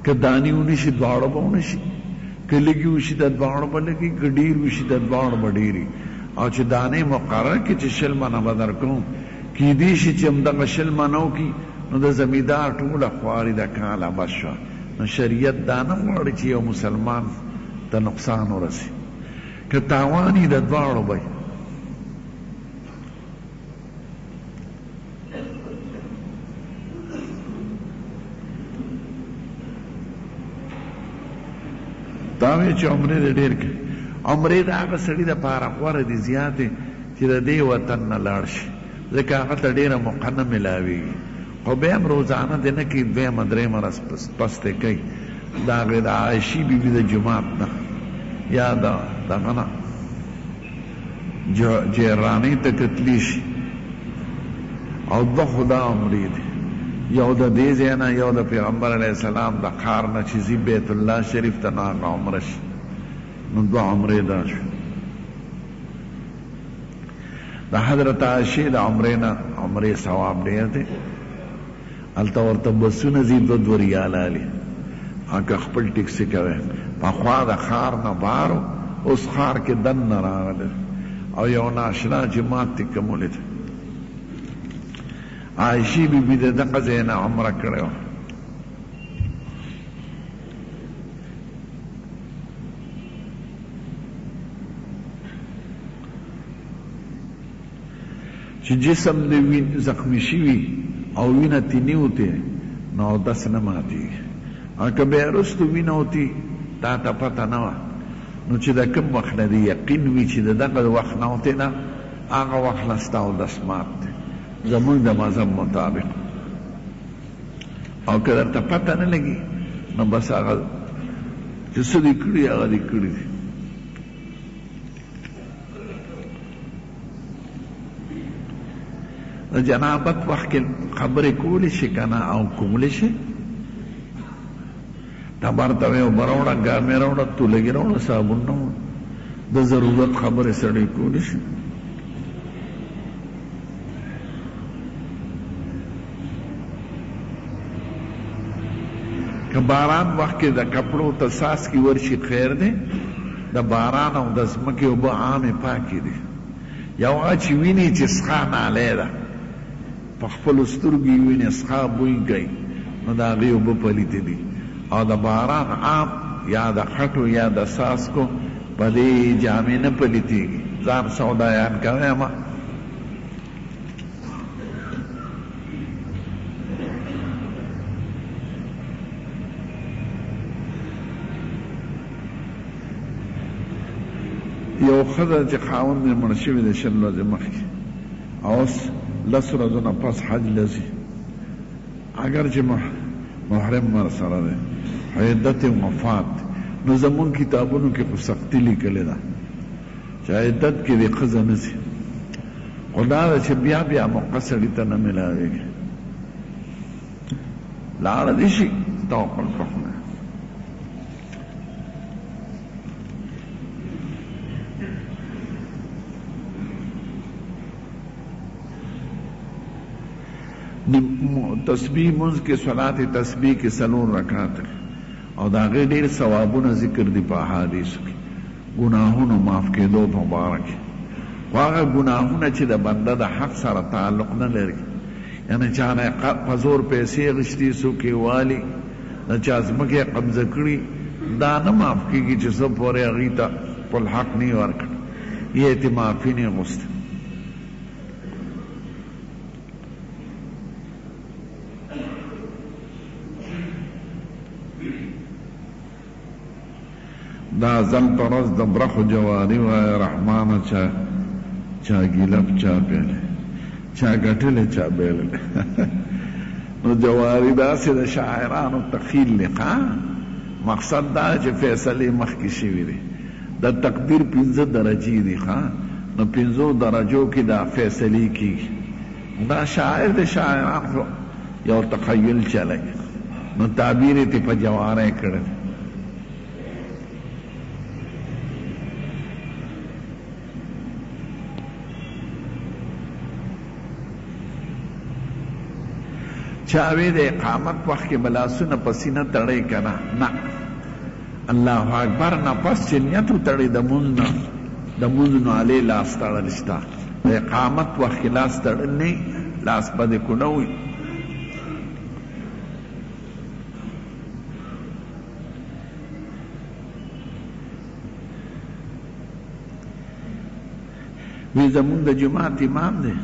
که دانې ونه شي دواړو به ونه شي، که لږې وشي د دواړو به لږې، که ډېر وشي د دواړو به ډېرې. او چې دانې مقرر کړي چې 20 منه به درکوم، کیدی شي چې همدغه 20 منه وکړي نو د زمیندار ټوله خواري د کاله بس شوه. نو شریعت دا نه غواړي چې یو مسلمان ته نقصان ورسي، که تاوان یې د دواړو به وي. تا وې چې عمرې دې ډېر کړي، عمرې د هغه سړي دپاره غوره دي زیاتې چې د دې وطن نه لاړ شي، ځکه هغه ته ډېره موقع نه ملاوېږي. خو بیا هم روزانه دې نه کوي، دویمه درېیمه ورځ پس دې کوي، د هغې د عایشې بي بي د جومات نه یا د دغه نه جیرانې ته که تللی شي. او دوه خو دا عمرې دي، یو د دې ځای نه، یو د پیغمبر علیه السلام د ښار نه چې ځي بیت الله شریف ته، نو هغه عمره شي. نو دوه عمرې دا شو. د حضرت عائشې د عمرې نه عمرې ثواب ډېر دی. هلته ورته بسونه ځي 2 2 ریاله الي، او که خپل ټیکسي کوي. پخوا د ښار نه بار اوس ښار کې دننه راغلی او یو ناشنا جومات دې کوم ولید. عایشې بي بي د دغه ځای نه عمره کړې وه. چې جسم دې وین زخمی شوي او وینه ترې نه وتې نو اودس نه ماتېږي او که بیا وروسته وینه وتي تا ته پته نه وه نو چې د کوم وخت نه دې یقین وي چې د دغه وخت نه وتې ده هغه وخت نه ستا اودس مات دی زمونږ د مذهب مطابق. او که درته پته نه لګي نو بس هغه چې څه دې کړي هغه دې کړي دي. د جنابت وخت کې خبرې کولی شي که نه او کولی شي؟ تبر ته وې اوبه راوړه، ګامې راوړه، تولګي راوړه، صابون راوړه. د ضرورت خبرې سړی کولی شي. که باران وخت کې د کپړو ته څاڅکي ورشي خیر دی، د باران او د ځمکې اوبه عامې پاکې دي. یو هغه چې ویني چې څښا نالۍ ده، په خپلو سترګو یې ویني څښا بوی کوي، نو د هغې اوبه پلیتې دي او د باران عام یا د خټو یا د څاڅکو په دې جامې نه پلیتېږي. ځان سودایان کوی مه. یو ښځه چې خاوند یې مړ شوی دی 20 ورځې مخکې او اوس لس ورځو نه پس حج له ځي، اګر چې محرم ورسره دی خو عدت یې وفات دی، نو زمونږ کتابونو کې خو سختي لیکلې ده چې عدت کې دې ښځه نه ځي، خو دا ده چې بیا بیا موقع سړي ته نه ملاوېږي، لاړه دې شي توکل په خدای. تسبیح منځ کې صلات تسبیح کې څلور رکعات او د هغې ډېر ثوابونه ذکر دي په احادیثو کې، ګناهونو معاف کېدو په باره کې، خو هغه ګناهونه چې د بنده د حق سره تعلق نه لري، یعنې چا نه په زور پیسې اخیستي، څوک یې والي، د چا ځمکه یې قبضه کړي، دا نه معاف کېږي چې څو پورې هغوی ته خپل حق نه وي ورکړی یا یې ترې معافي نه وي غوښتې. دا ځل په ورځ د برخو جواري وایه رحمانه چا چا ګیله په چا پیلې چا ګټلې چا بیللې نو جواري داسې د شاعرانو تخیل دی ښه مقصد دا چې فیصلې مخکې شوي دي د تقدیر پنځه درجې دي ښه نو پنځو درجو کې دا فیصلې کیږي دا شاعر دی شاعران خو یو تخیل چلی نو تعبیر یې ترې په جوارۍ کړی دی. چا وی د اقامت وخت کې به لاسونه په سینه تړئ که نه؟ نه، الله اکبر نه پس چې نیت وتړي د مونځ نه د مونځ نو هلې لاس تړل شته. د اقامت وخت کې لاس تړل نه، لاس به دې کونه وي. وی زمونږ د جومات امام دی،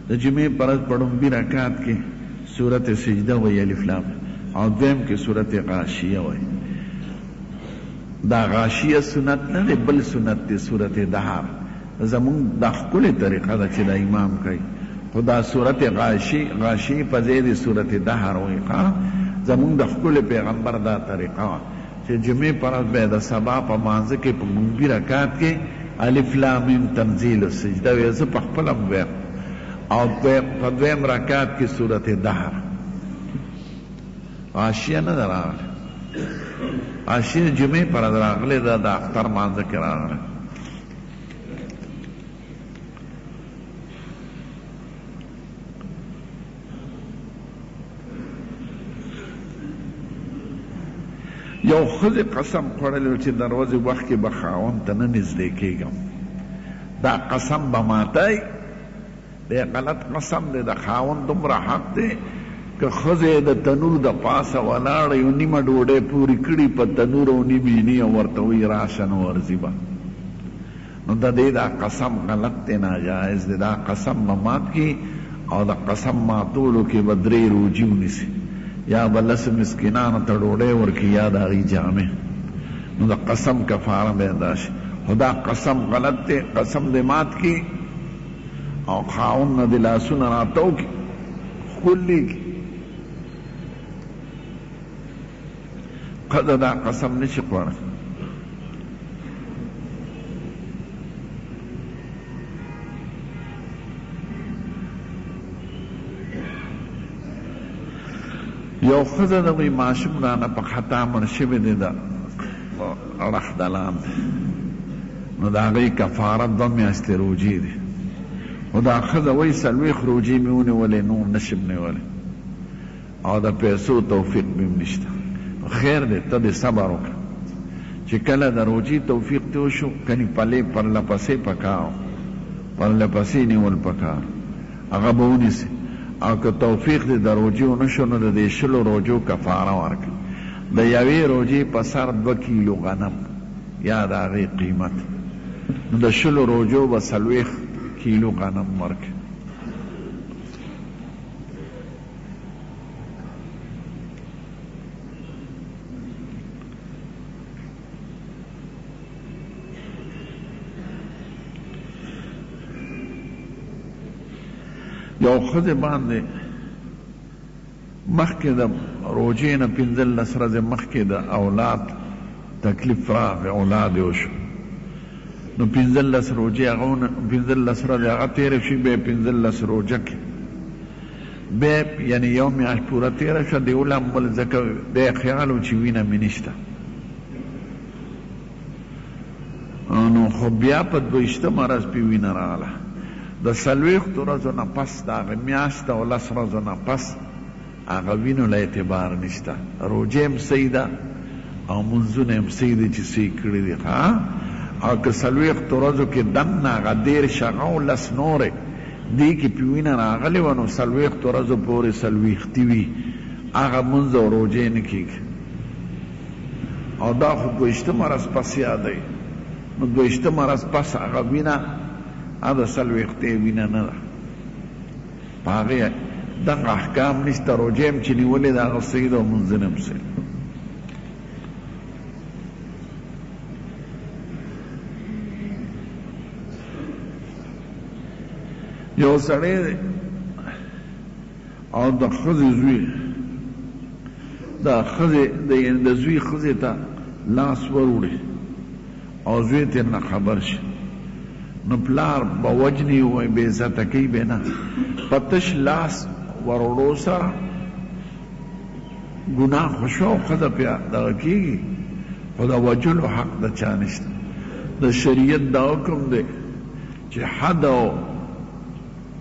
د جمعې په ورځ په ړومبي رکعت کې سورت سجده وایي الف لام او دویم کې سورت غاشیه وایي. دا غاشیه سنت نه دی بل سنت دی سورت دهر. زمونږ دا ښکلې طریقه ده چې دا امام کوي خو دا سورت غاشی غاشیه په ځای د سورت دهر وایي. ښه زمونږ د ښکلې پیغمبر دا طریقه وه. چې جمعې په ورځ به یې د سبا په لمانځه کې په ړومبي رکعت کې الف لام میم تنزیل السجده ویل، زه په خپله هم ویم او په دویم رکعت کې سورت دهر. غاشیه نه ده راغلې، غاشیه جمعې په ورځ راغلې ده، د اختر لمانځه کې راغلې. یو ښځې قسم خوړلی و چې د ورځې وخت کې به خاوند ته نه نږدې کېږم، دا قسم به ماتوي؟ دی غلط قسم دی، د خاوند دومره حق دی که ښځه یې د تنور د پاسه ولاړه یو نیمه ډوډۍ پورې کړي په تنور او نیمې نی او ورته وایي راشه نو ورځي به، نو د دې دا قسم غلط دی، ناجایز دی، دا قسم به مات کړي او د قسم ماتولو کې به درې روژې ونیسي، یا به لسو مسکینانو ته ډوډۍ ورکړي یا د هغوی جامې، نو د قسم کفاره به ادا شي، خو دا قسم غلط دی، قسم دې مات کړي او خاوند نه دې لاسونه راتاو کړي، ښکل دې کړي. ښځه دا قسم نشي خوړلی. یو ښځه ده وایي ماشوم رانه په خطا مړ شوی دی د اړخ د لاندې، نو د هغې کفاره دوه میاشتې روژې دي، خو دا ښځه وایي 40 روژې مې ونیولې نور نشم نیولی او د پیسو توفیق مې هم نشته. نو خیر دی، ته دې صبر وکړه چې کله د روژې توفیق دې وشو، کني پلې پرله پسې پکار و، پرله پسې نیول پکار، هغه به ونیسې، او که توفیق دې د روژې ونه شو نو د دې 20 روژو کفاره ورکړه، د یوې روژې په سر 2 کیلو غنم یا د هغې قیمت، نو د 20 روژو به 40 کیلو غنم ورکړې. یو ښځې باندې مخکې د روژې نه 15 ورځې مخکې د اولاد تکلیف راغی، اولاد یې وشو، نو 15 روژې هغه 15 ورځې هغه تېرې شوې، بیا یې 15 روژه کې بیا یعنې یو میاشت پوره تېره شوه، دی ولامبل، ځکه دی خیال و چې وینه مې نشته. نو خو بیا په 22مه ورځ پې وینه راغله، د 40 ورځو نه پس د هغه میاشت او 10 ورځو نه پس هغه وینو له اعتبار نشته، روژه هم صحیح ده او مونځونه هم صحیح دي چې څه یې کړي دي. ښه، او که 40 ورځو کې دننه هغه 30 هغه او 10 نورې دې کې پې وینه راغلې وه، نو 40 ورځو پورې 40 وي، هغه مونځ او روژه نه کېږي. او دا خو 22مه ورځ پس یادوي، نو 22مه ورځ پس هغه وینه هغه د 40 وینه نه ده، په هغې دغه احکام نشته. روژه هم چې نیولې ده هغه صحیح ده او لمونځونه هم صحیح. یو سړی دی او د ښځې زوی، د ښځې د زوی ښځې ته لاس وروړي او زوی ترې نه خبر شي، نو پلار به وجني وایي بې عزته کوي به نه، په تش لاس وروړو سره ګناه خو شوه او ښځه پرې دغه کېږي، خو د وژلو حق د چا نشته. د شریعت دا حکم دی چې حد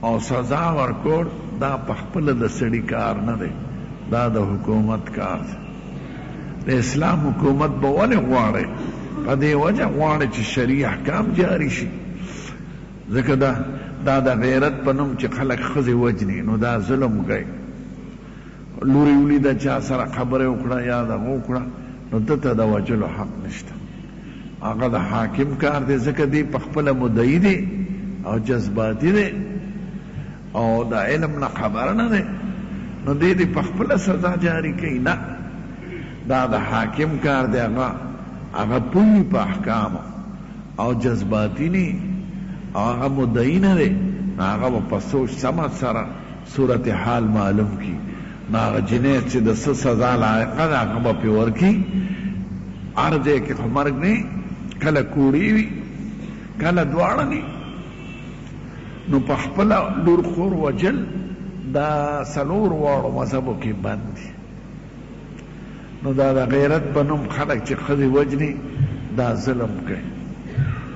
او سزا ورکول دا په خپله د سړي کار نه دی، دا د حکومت کار دی. د اسلام حکومت به ولې غواړي؟ په دې وجه غواړي چې شرعي احکام جاري شي، ځکه دا د غیرت په نوم چې خلک ښځې وژني نو دا ظلم کوي. لور یې ولیده چا سره خبرې وکړه یا دغه وکړه، نو ده ته د وژلو حق نشته، هغه د حاکم کار دی، ځکه دی په خپله مدعي دی او جذباتي دی او د علم نه خبر نه دی، نو دی دې په خپله سزا جاري کوي. نه، دا د حاکم کار دی، هغه پوه وي په احکامو او جذباتي نه او هغه مدعي نه دی، نو هغه به په سوچ سمج سره صورت حال معلوم کړي، نو هغه جنۍ چې د څه سزا لایقه ده هغه به پرې ورکړي. هر ځای کې خو مرګ نه، کله کوړې وي کله دواړه نه، نو په خپله لور خور وژل دا څلور واړو مذهبو کې بند دي. نو دا د غیرت په نوم خلک چې ښځې وژني دا ظلم کوي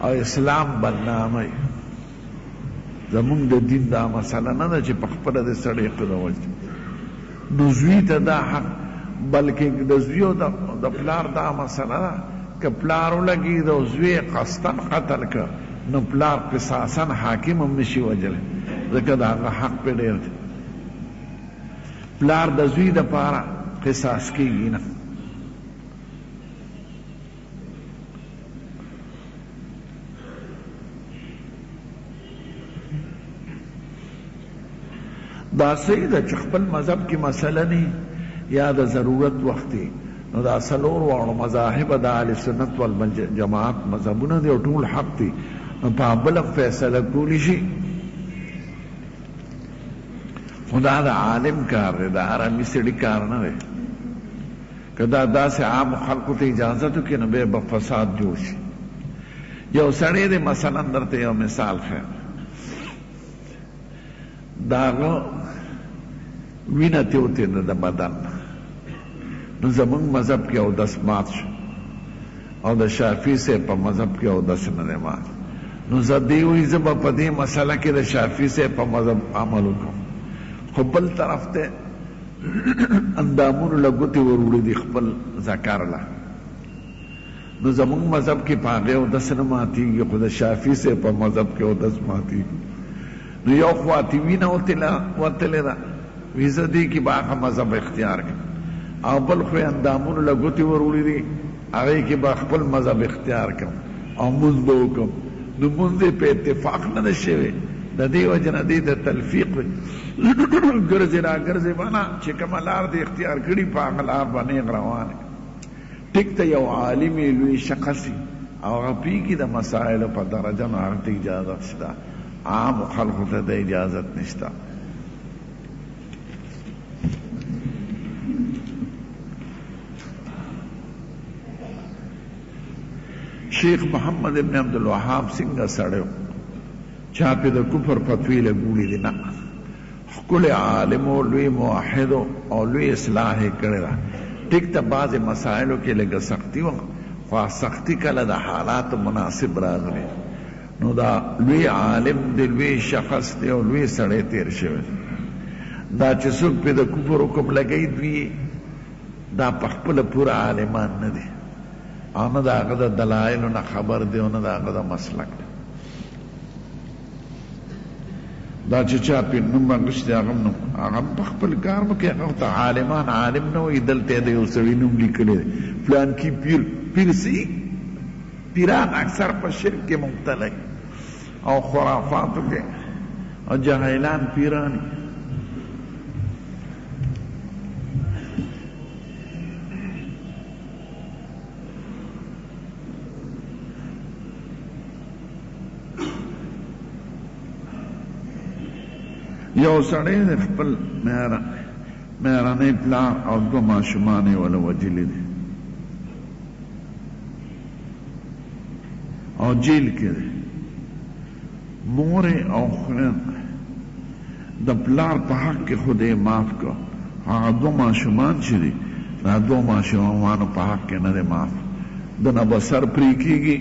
او اسلام بدناموي. زمونږ د دین دا مسله نه ده چې په خپله دې سړی ښځه وژني، نو زوی ته دا حق بلکې د زوی او د پلار دا مسله ده که پلار ولګېد او زوی یې قصداً قتل کړ نو پلار قصاصاً حاکم هم نشي وژلی ځکه د هغه حق پرې ډېر دی. پلار د زوی دپاره قصاص کېږي نه. دا صحیح ده چې خپل مذهب کې مسله نه یا د ضرورت وخت دی نو دا څلور واړو مذاهب د اهل سنت والجماعت مذهبونه دي او ټول حق دي نو په بل فیصله کولی شي. خو دا د عالم کار دی، د آرامي سړي کار نه دی. که دا داسې عامو خلکو ته اجازه وکړي نو بیا به فساد جوړ شي. یو سړی دی مثلا درته یو مثال ښیم، د هغه وینه ترې وتېده د بدن نه، نو زموږ مذهب کې اودس مات شو او د شافعي صاحب په مذهب کې اودس نه دی مات، نو زه دی وایي زه به په دې مسله کې د شافعي صاحب په مذهب عمل وکړم، خو بل طرف ته اندامونو له ګوتې ور وړي دي خپل ذکر له، نو زموږ مذهب کې په هغې اودس نه ماتېږي، خو د شافعي صاحب په مذهب کې اودس ماتېږي. نو یو خوا ترې وینه وتلې ده، وایي زه دې کې به هغه مذهب اختیار کړم، او بل خو یې اندامونو له ګوتې ور وړي دي، هغې کې به خپل مذهب اختیار کړم او لمونځ به وکړم. نو لمونځ یې په اتفاق نه دی شوی، د دې وجې نه دې ته تلفیق وایي. ګرځې راګرځې به نه، چې کومه لار دې اختیار کړي په هغه لار به نېغ روان یې. ټیک ته یو عالم یې، لوی شخص یې او هغه پوهېږي د مسایلو په درجه، نو هغه ته اجازت شته، عامو خلکو ته د اجازت نشته. شیخ محمد ابن عبدالوهاب څنګه سړی و، چا پې د کفر فتوې لګولې دي؟ نه، ښکلی عالم و، لوی موحد و او لوی اصلاح یې کړې ده. ټیک ده بعضې مسایلو کې لږه سختي وه، خو هغه سختي کله د حالاتو مناسب راغلې. نو دا لوی عالم دی، لوی شخص دی او لوی سړی تېر شوی دی. دا چې څوک پرې د کفر حکم لګوي دوی دا په خپله پوره عالمان نه دي او نه د هغه د دلایلو نه خبر دي او نه د هغه د مسلک نه. دا چې چا پې نوم اخیستی هغه هم نوم هغه هم په خپل کار وکړي، هغه ته عالمان عالم نه وایي. دلته یې د یو سړي نوم لیکلی دی، فلانکي پیر. پیر څه؟ پیران اکثر په شرک کې مبتلا او خرافاتو کې، او جاهلان پیران. یو سړی د خپل مهرنۍ پلار او دوه ماشومان یې وله وژلي دي او جیل کې دی. مور او خویند د پلار په حق کې خدای معاف کړ، هغه دوه ماشومان چې دي دا دوه ماشومانو په حق کې نه دی معاف، دنه به سر پرې کېږي.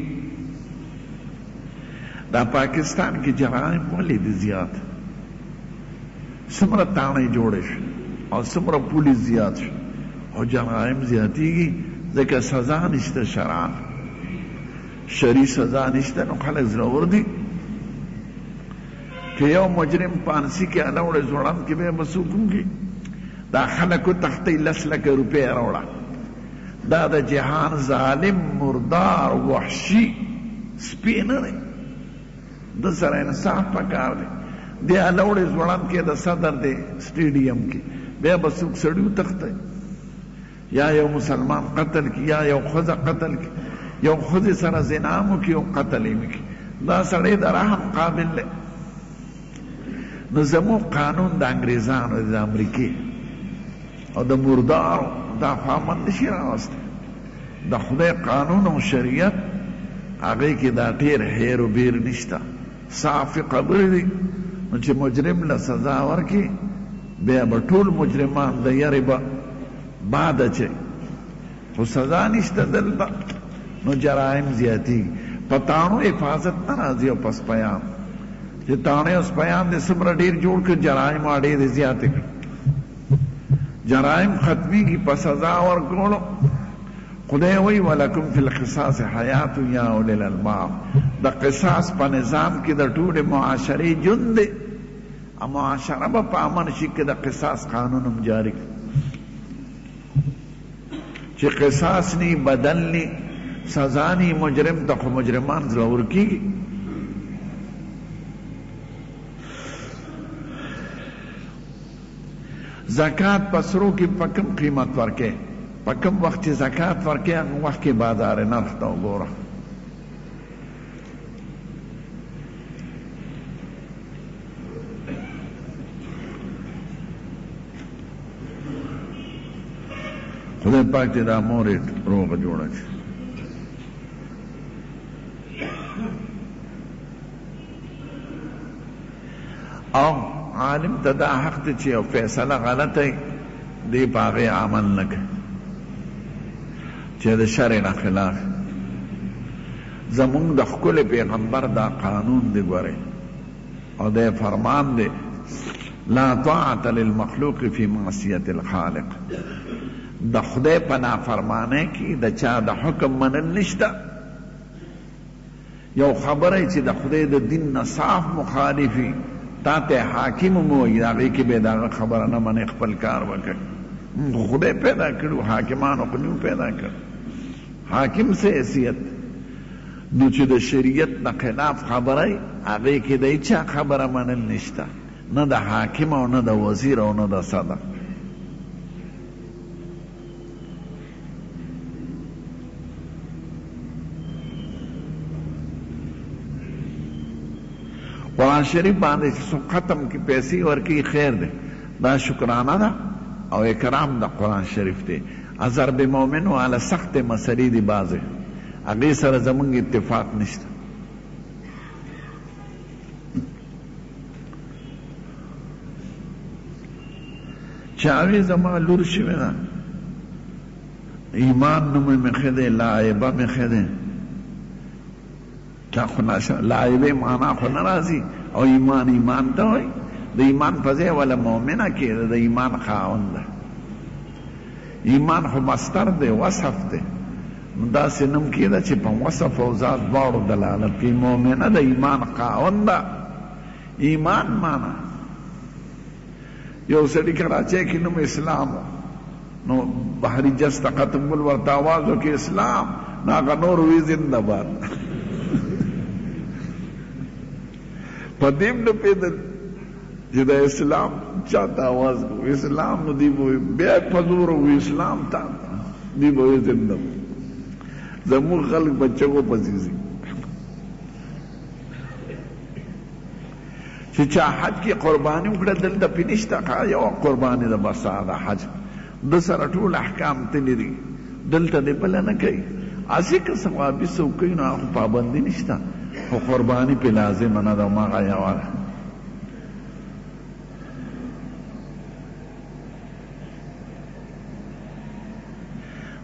دا پاکستان کې جرایم ولې دي زیات؟ څومره تاڼې جوړې شوې او څومره پولیس زیات شو او جرایم زیاتېږي، ځکه سزا نشته، شرعا شرعي سزا نشته، نو خلک زړور دي. که یو مجرم پانسی کې الاوړی ځوړند کې بیا به څوک وکړي؟ دا خلک وتښتوي، لس لکه روپۍ یې راوړه. دا د جهان ظالم، مردار، وحشي سپی نه دی، ده سره انصاف پکار دی. دی الوړې ځوړند کې د صدر دی سټیډیم کې، بیا به څوک سړي وتښتوي، یا یو مسلمان قتل کړي، یا یو ښځه قتل کړي، یو ښځې سره زنا هم وکړي او قتل یې وکړي. دا سړی د رحم قابل دی. نو زموږ قانون د انګریزانو دی، د امریکې او د مردارو، دا خو امن نشي راوستی. د خدای قانون او شریعت هغې کې دا ډېر هیر و بیر نشته، صافې خبرې دي. نو چې مجرم له سزا ورکړي بیا به ټول مجرمان د یرې به باد اچوي، خو سزا نشته دلته، نو جرایم زیاتېږي. په تاڼو حفاظت نه راځي او په سپیانو، چې تاڼې او سپیان دې څومره ډېر جوړ کړي، جرایم اډې دې زیاتې کړي. جرایم ختمیږي په سزا ورکولو. خدای وایي ولکم فی القصاص حیات یا اولی الالباب، د قصاص په نظام کې د ټولې معاشرې ژوند دی، او معاشره به په امن شي که د قصاص قانون هم جاري کړي. چې قصاص نی، بدل نی، سزا نی مجرم ته، خو مجرمان زړور کیږي. زکات په سرو کې په کوم قیمت ورکې، په کوم وخت چې زکات ورکې هغه وخت کې بازار نرخ ته وګوره. خدای پاک دې دا مور یې روغه جوړه کړي. او عالم ته دا حق دی چې یو فیصله غلطه وي دی په هغې عمل نه کوي چې د شرع نه خلاف. زمونږ د ښکلي پیغمبر دا قانون دی ګورئ، او دا فرمان دی لا طاعة للمخلوق فی معصیة الخالق، د خدای په نافرمانۍ کې د چا د حکم منل نشته. یو خبره چې د خدای د دین نه صاف مخالف وي، تا ته حاکم هم وایي، د هغې کې به د هغه خبره نه منې، خپل کار به کوې. موږ خو خدای پیدا کړو، حاکمانو خو نه یو پیدا کړي. حاکم څه حیثیت؟ نو چې د شریعت نه خلاف خبره وي، هغې کې د هیچا خبره منل نشته، نه د حاکم او نه د وزیر او نه د صدر. قرآن شریف باندې چې څوک ختم کې پیسې ورکوي خیر دی، دا شکرانه ده او اکرام د قرآن شریف دی. ضرب مومن والا سختې مسلې دي بعضې، هغې سره زمونږ اتفاق نشته. چې هغې زما لور شوې ده، ایمان نوم مې ښه دی، لاعبه مې ښه دی، دا خو ناشنا لاعبې معنا خو نه راځي، او ایمان ایمان ته وایي، د ایمان په ځای وله مؤمنه کېده، د ایمان خاوند ده. ایمان خو مصدر دی، وصف دی، نو داسې نوم کېده چې په وصف او ذات دواړو دلالت کوي. مؤمنه د ایمان خاوند ده، ایمان معنا. یو سړي کراچۍ کې نوم اسلام و، نو بحري جس ته ختم ګل ورته आवाज وکړي اسلام، نو هغه نور وی زنده باد. په دې هم نه پوهېدل چې دا اسلام چا ته आवाज کوي اسلام، نو دی به بیا په زور وي اسلام ته، دی به وي زنده باد. زموږ خلک په چغو پسې ځي. چې چا حج کې قرباني وکړه، دلته پې نشته، یوه قرباني ده بس، هغه حج د سره ټول احکام تللي دي، دلته دې بله نه کوي. هسې که ثوابي څه وکړي نو هغه خو پابندي نشته، خو قرباني پې لازمه نه ده، هماغه یوه ده.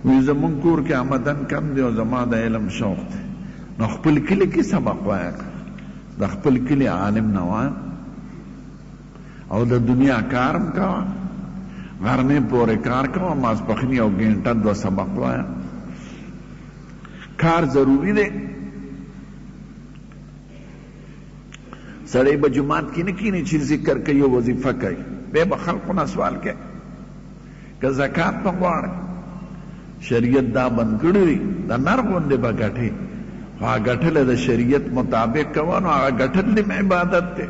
وی زمونږ کور کې آمدن کم دی او زما د علم شوق دی، نو خپل کلي کې سبق وایه، د خپل کلي عالم نه وایه او د دنیا کار هم کوه، غرمې پورې کار کوه، ماسپښني او ګنټه دوه سبق وایه. کار ضروري دی. سړی به جومات کې نه کینی چې ذکر کوي او وظیفه کوي، بیا به خلکو نه سوال کوي که زکات به غواړي. شریعت دا بند کړی دی، د نر غوندې به ګټې، خو هغه ګټل د شریعت مطابق کوه، نو هغه ګټل دې عبادت دی،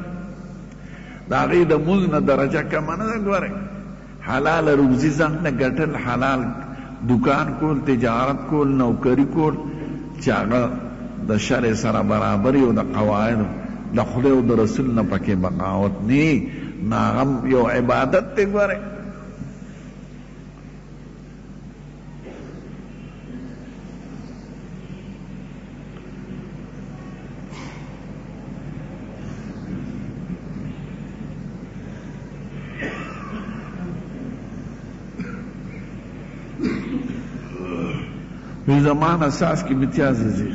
د هغې د مونځ نه درجه کمه نه ده. ګورئ، حلاله روزي ځان له ګټل، حلال دوکان کول، تجارت کول، نوکري کول چې هغه د شرع سره برابر وي او د قواعدو د خدای او د رسول نه پکې بغاوت نه وي، نو هغه هم یو عبادت دی. ګورئ، وی زمان اساس کې امتیاز ځي،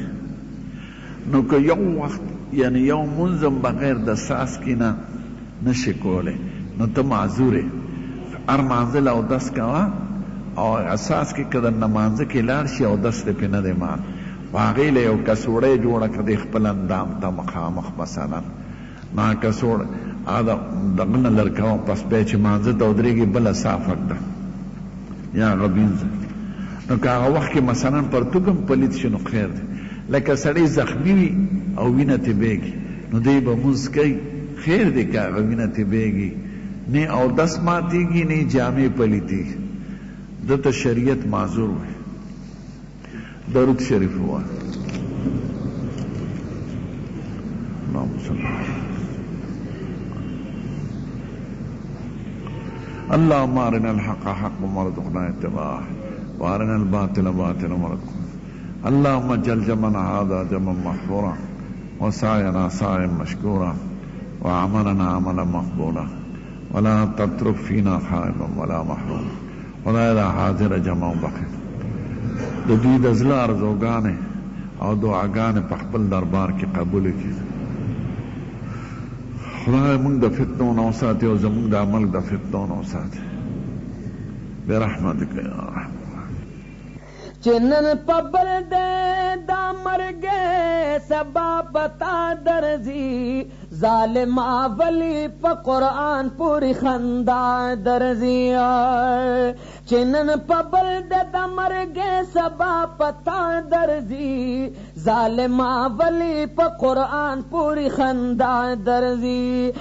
نو که یو وخت یعنی یو منظم بغیر د ساس کې نه نشي کولی نو ته معذور یې. هر مانځه له اودس کوه او هغه څاڅکی که درنه مانځه کې لاړ شي اودس دې پرې نه دی مات، خو هغې له یو کڅوړی جوړه کړه دې خپل اندام ته مخامخ مثلا نو هغه کڅوړه هغه د دغه نه لر کوه، پس بیا چې مانځه ته ودرېږې بله صافه ږده یا هغه وینځه، نو که هغه وخت کې مثلا پرتوګ هم پلیت شي نو خیر دی، لکه سړی زخمي وي او وینه ترې بهېږي نو دی به لمونځ کوي، خیر دی که هغه وینه ترې بهېږي، نه یې اودس ماتېږي نه یې جامې پلیتېږي، ده ته شریعت معذور وایي. درود شریف ووایه. اللهم صل اللهم ارنا الحق حقا وارزقنا اتباعه وارنا الباطل باطلا وارزقنا اللهم اجعل جمعنا هذا جمعا مغفورا وسعينا سعيا مشكورا وعملنا عملا مقبولا ولا تترك فينا خائبا ولا محروما. خدای دا حاضره جمع وبخښي، د دوی د زړه ارزوګانې او دعاګانې په خپل دربار کې قبولې کړي. خدای موږ د فتنو نه وساتي او زموږ دا ملک د فتنو نه وساتي برحمتک یا ارحم الراحمین. چې نن په بل دی دا مرګ سبا په تا درځي ظالما ولی په قرآن پوری خندا درځي چې نن په بل دی دا مرګ سبا په تا درځي ظالما ولی په قرآن پوری خندا درځي.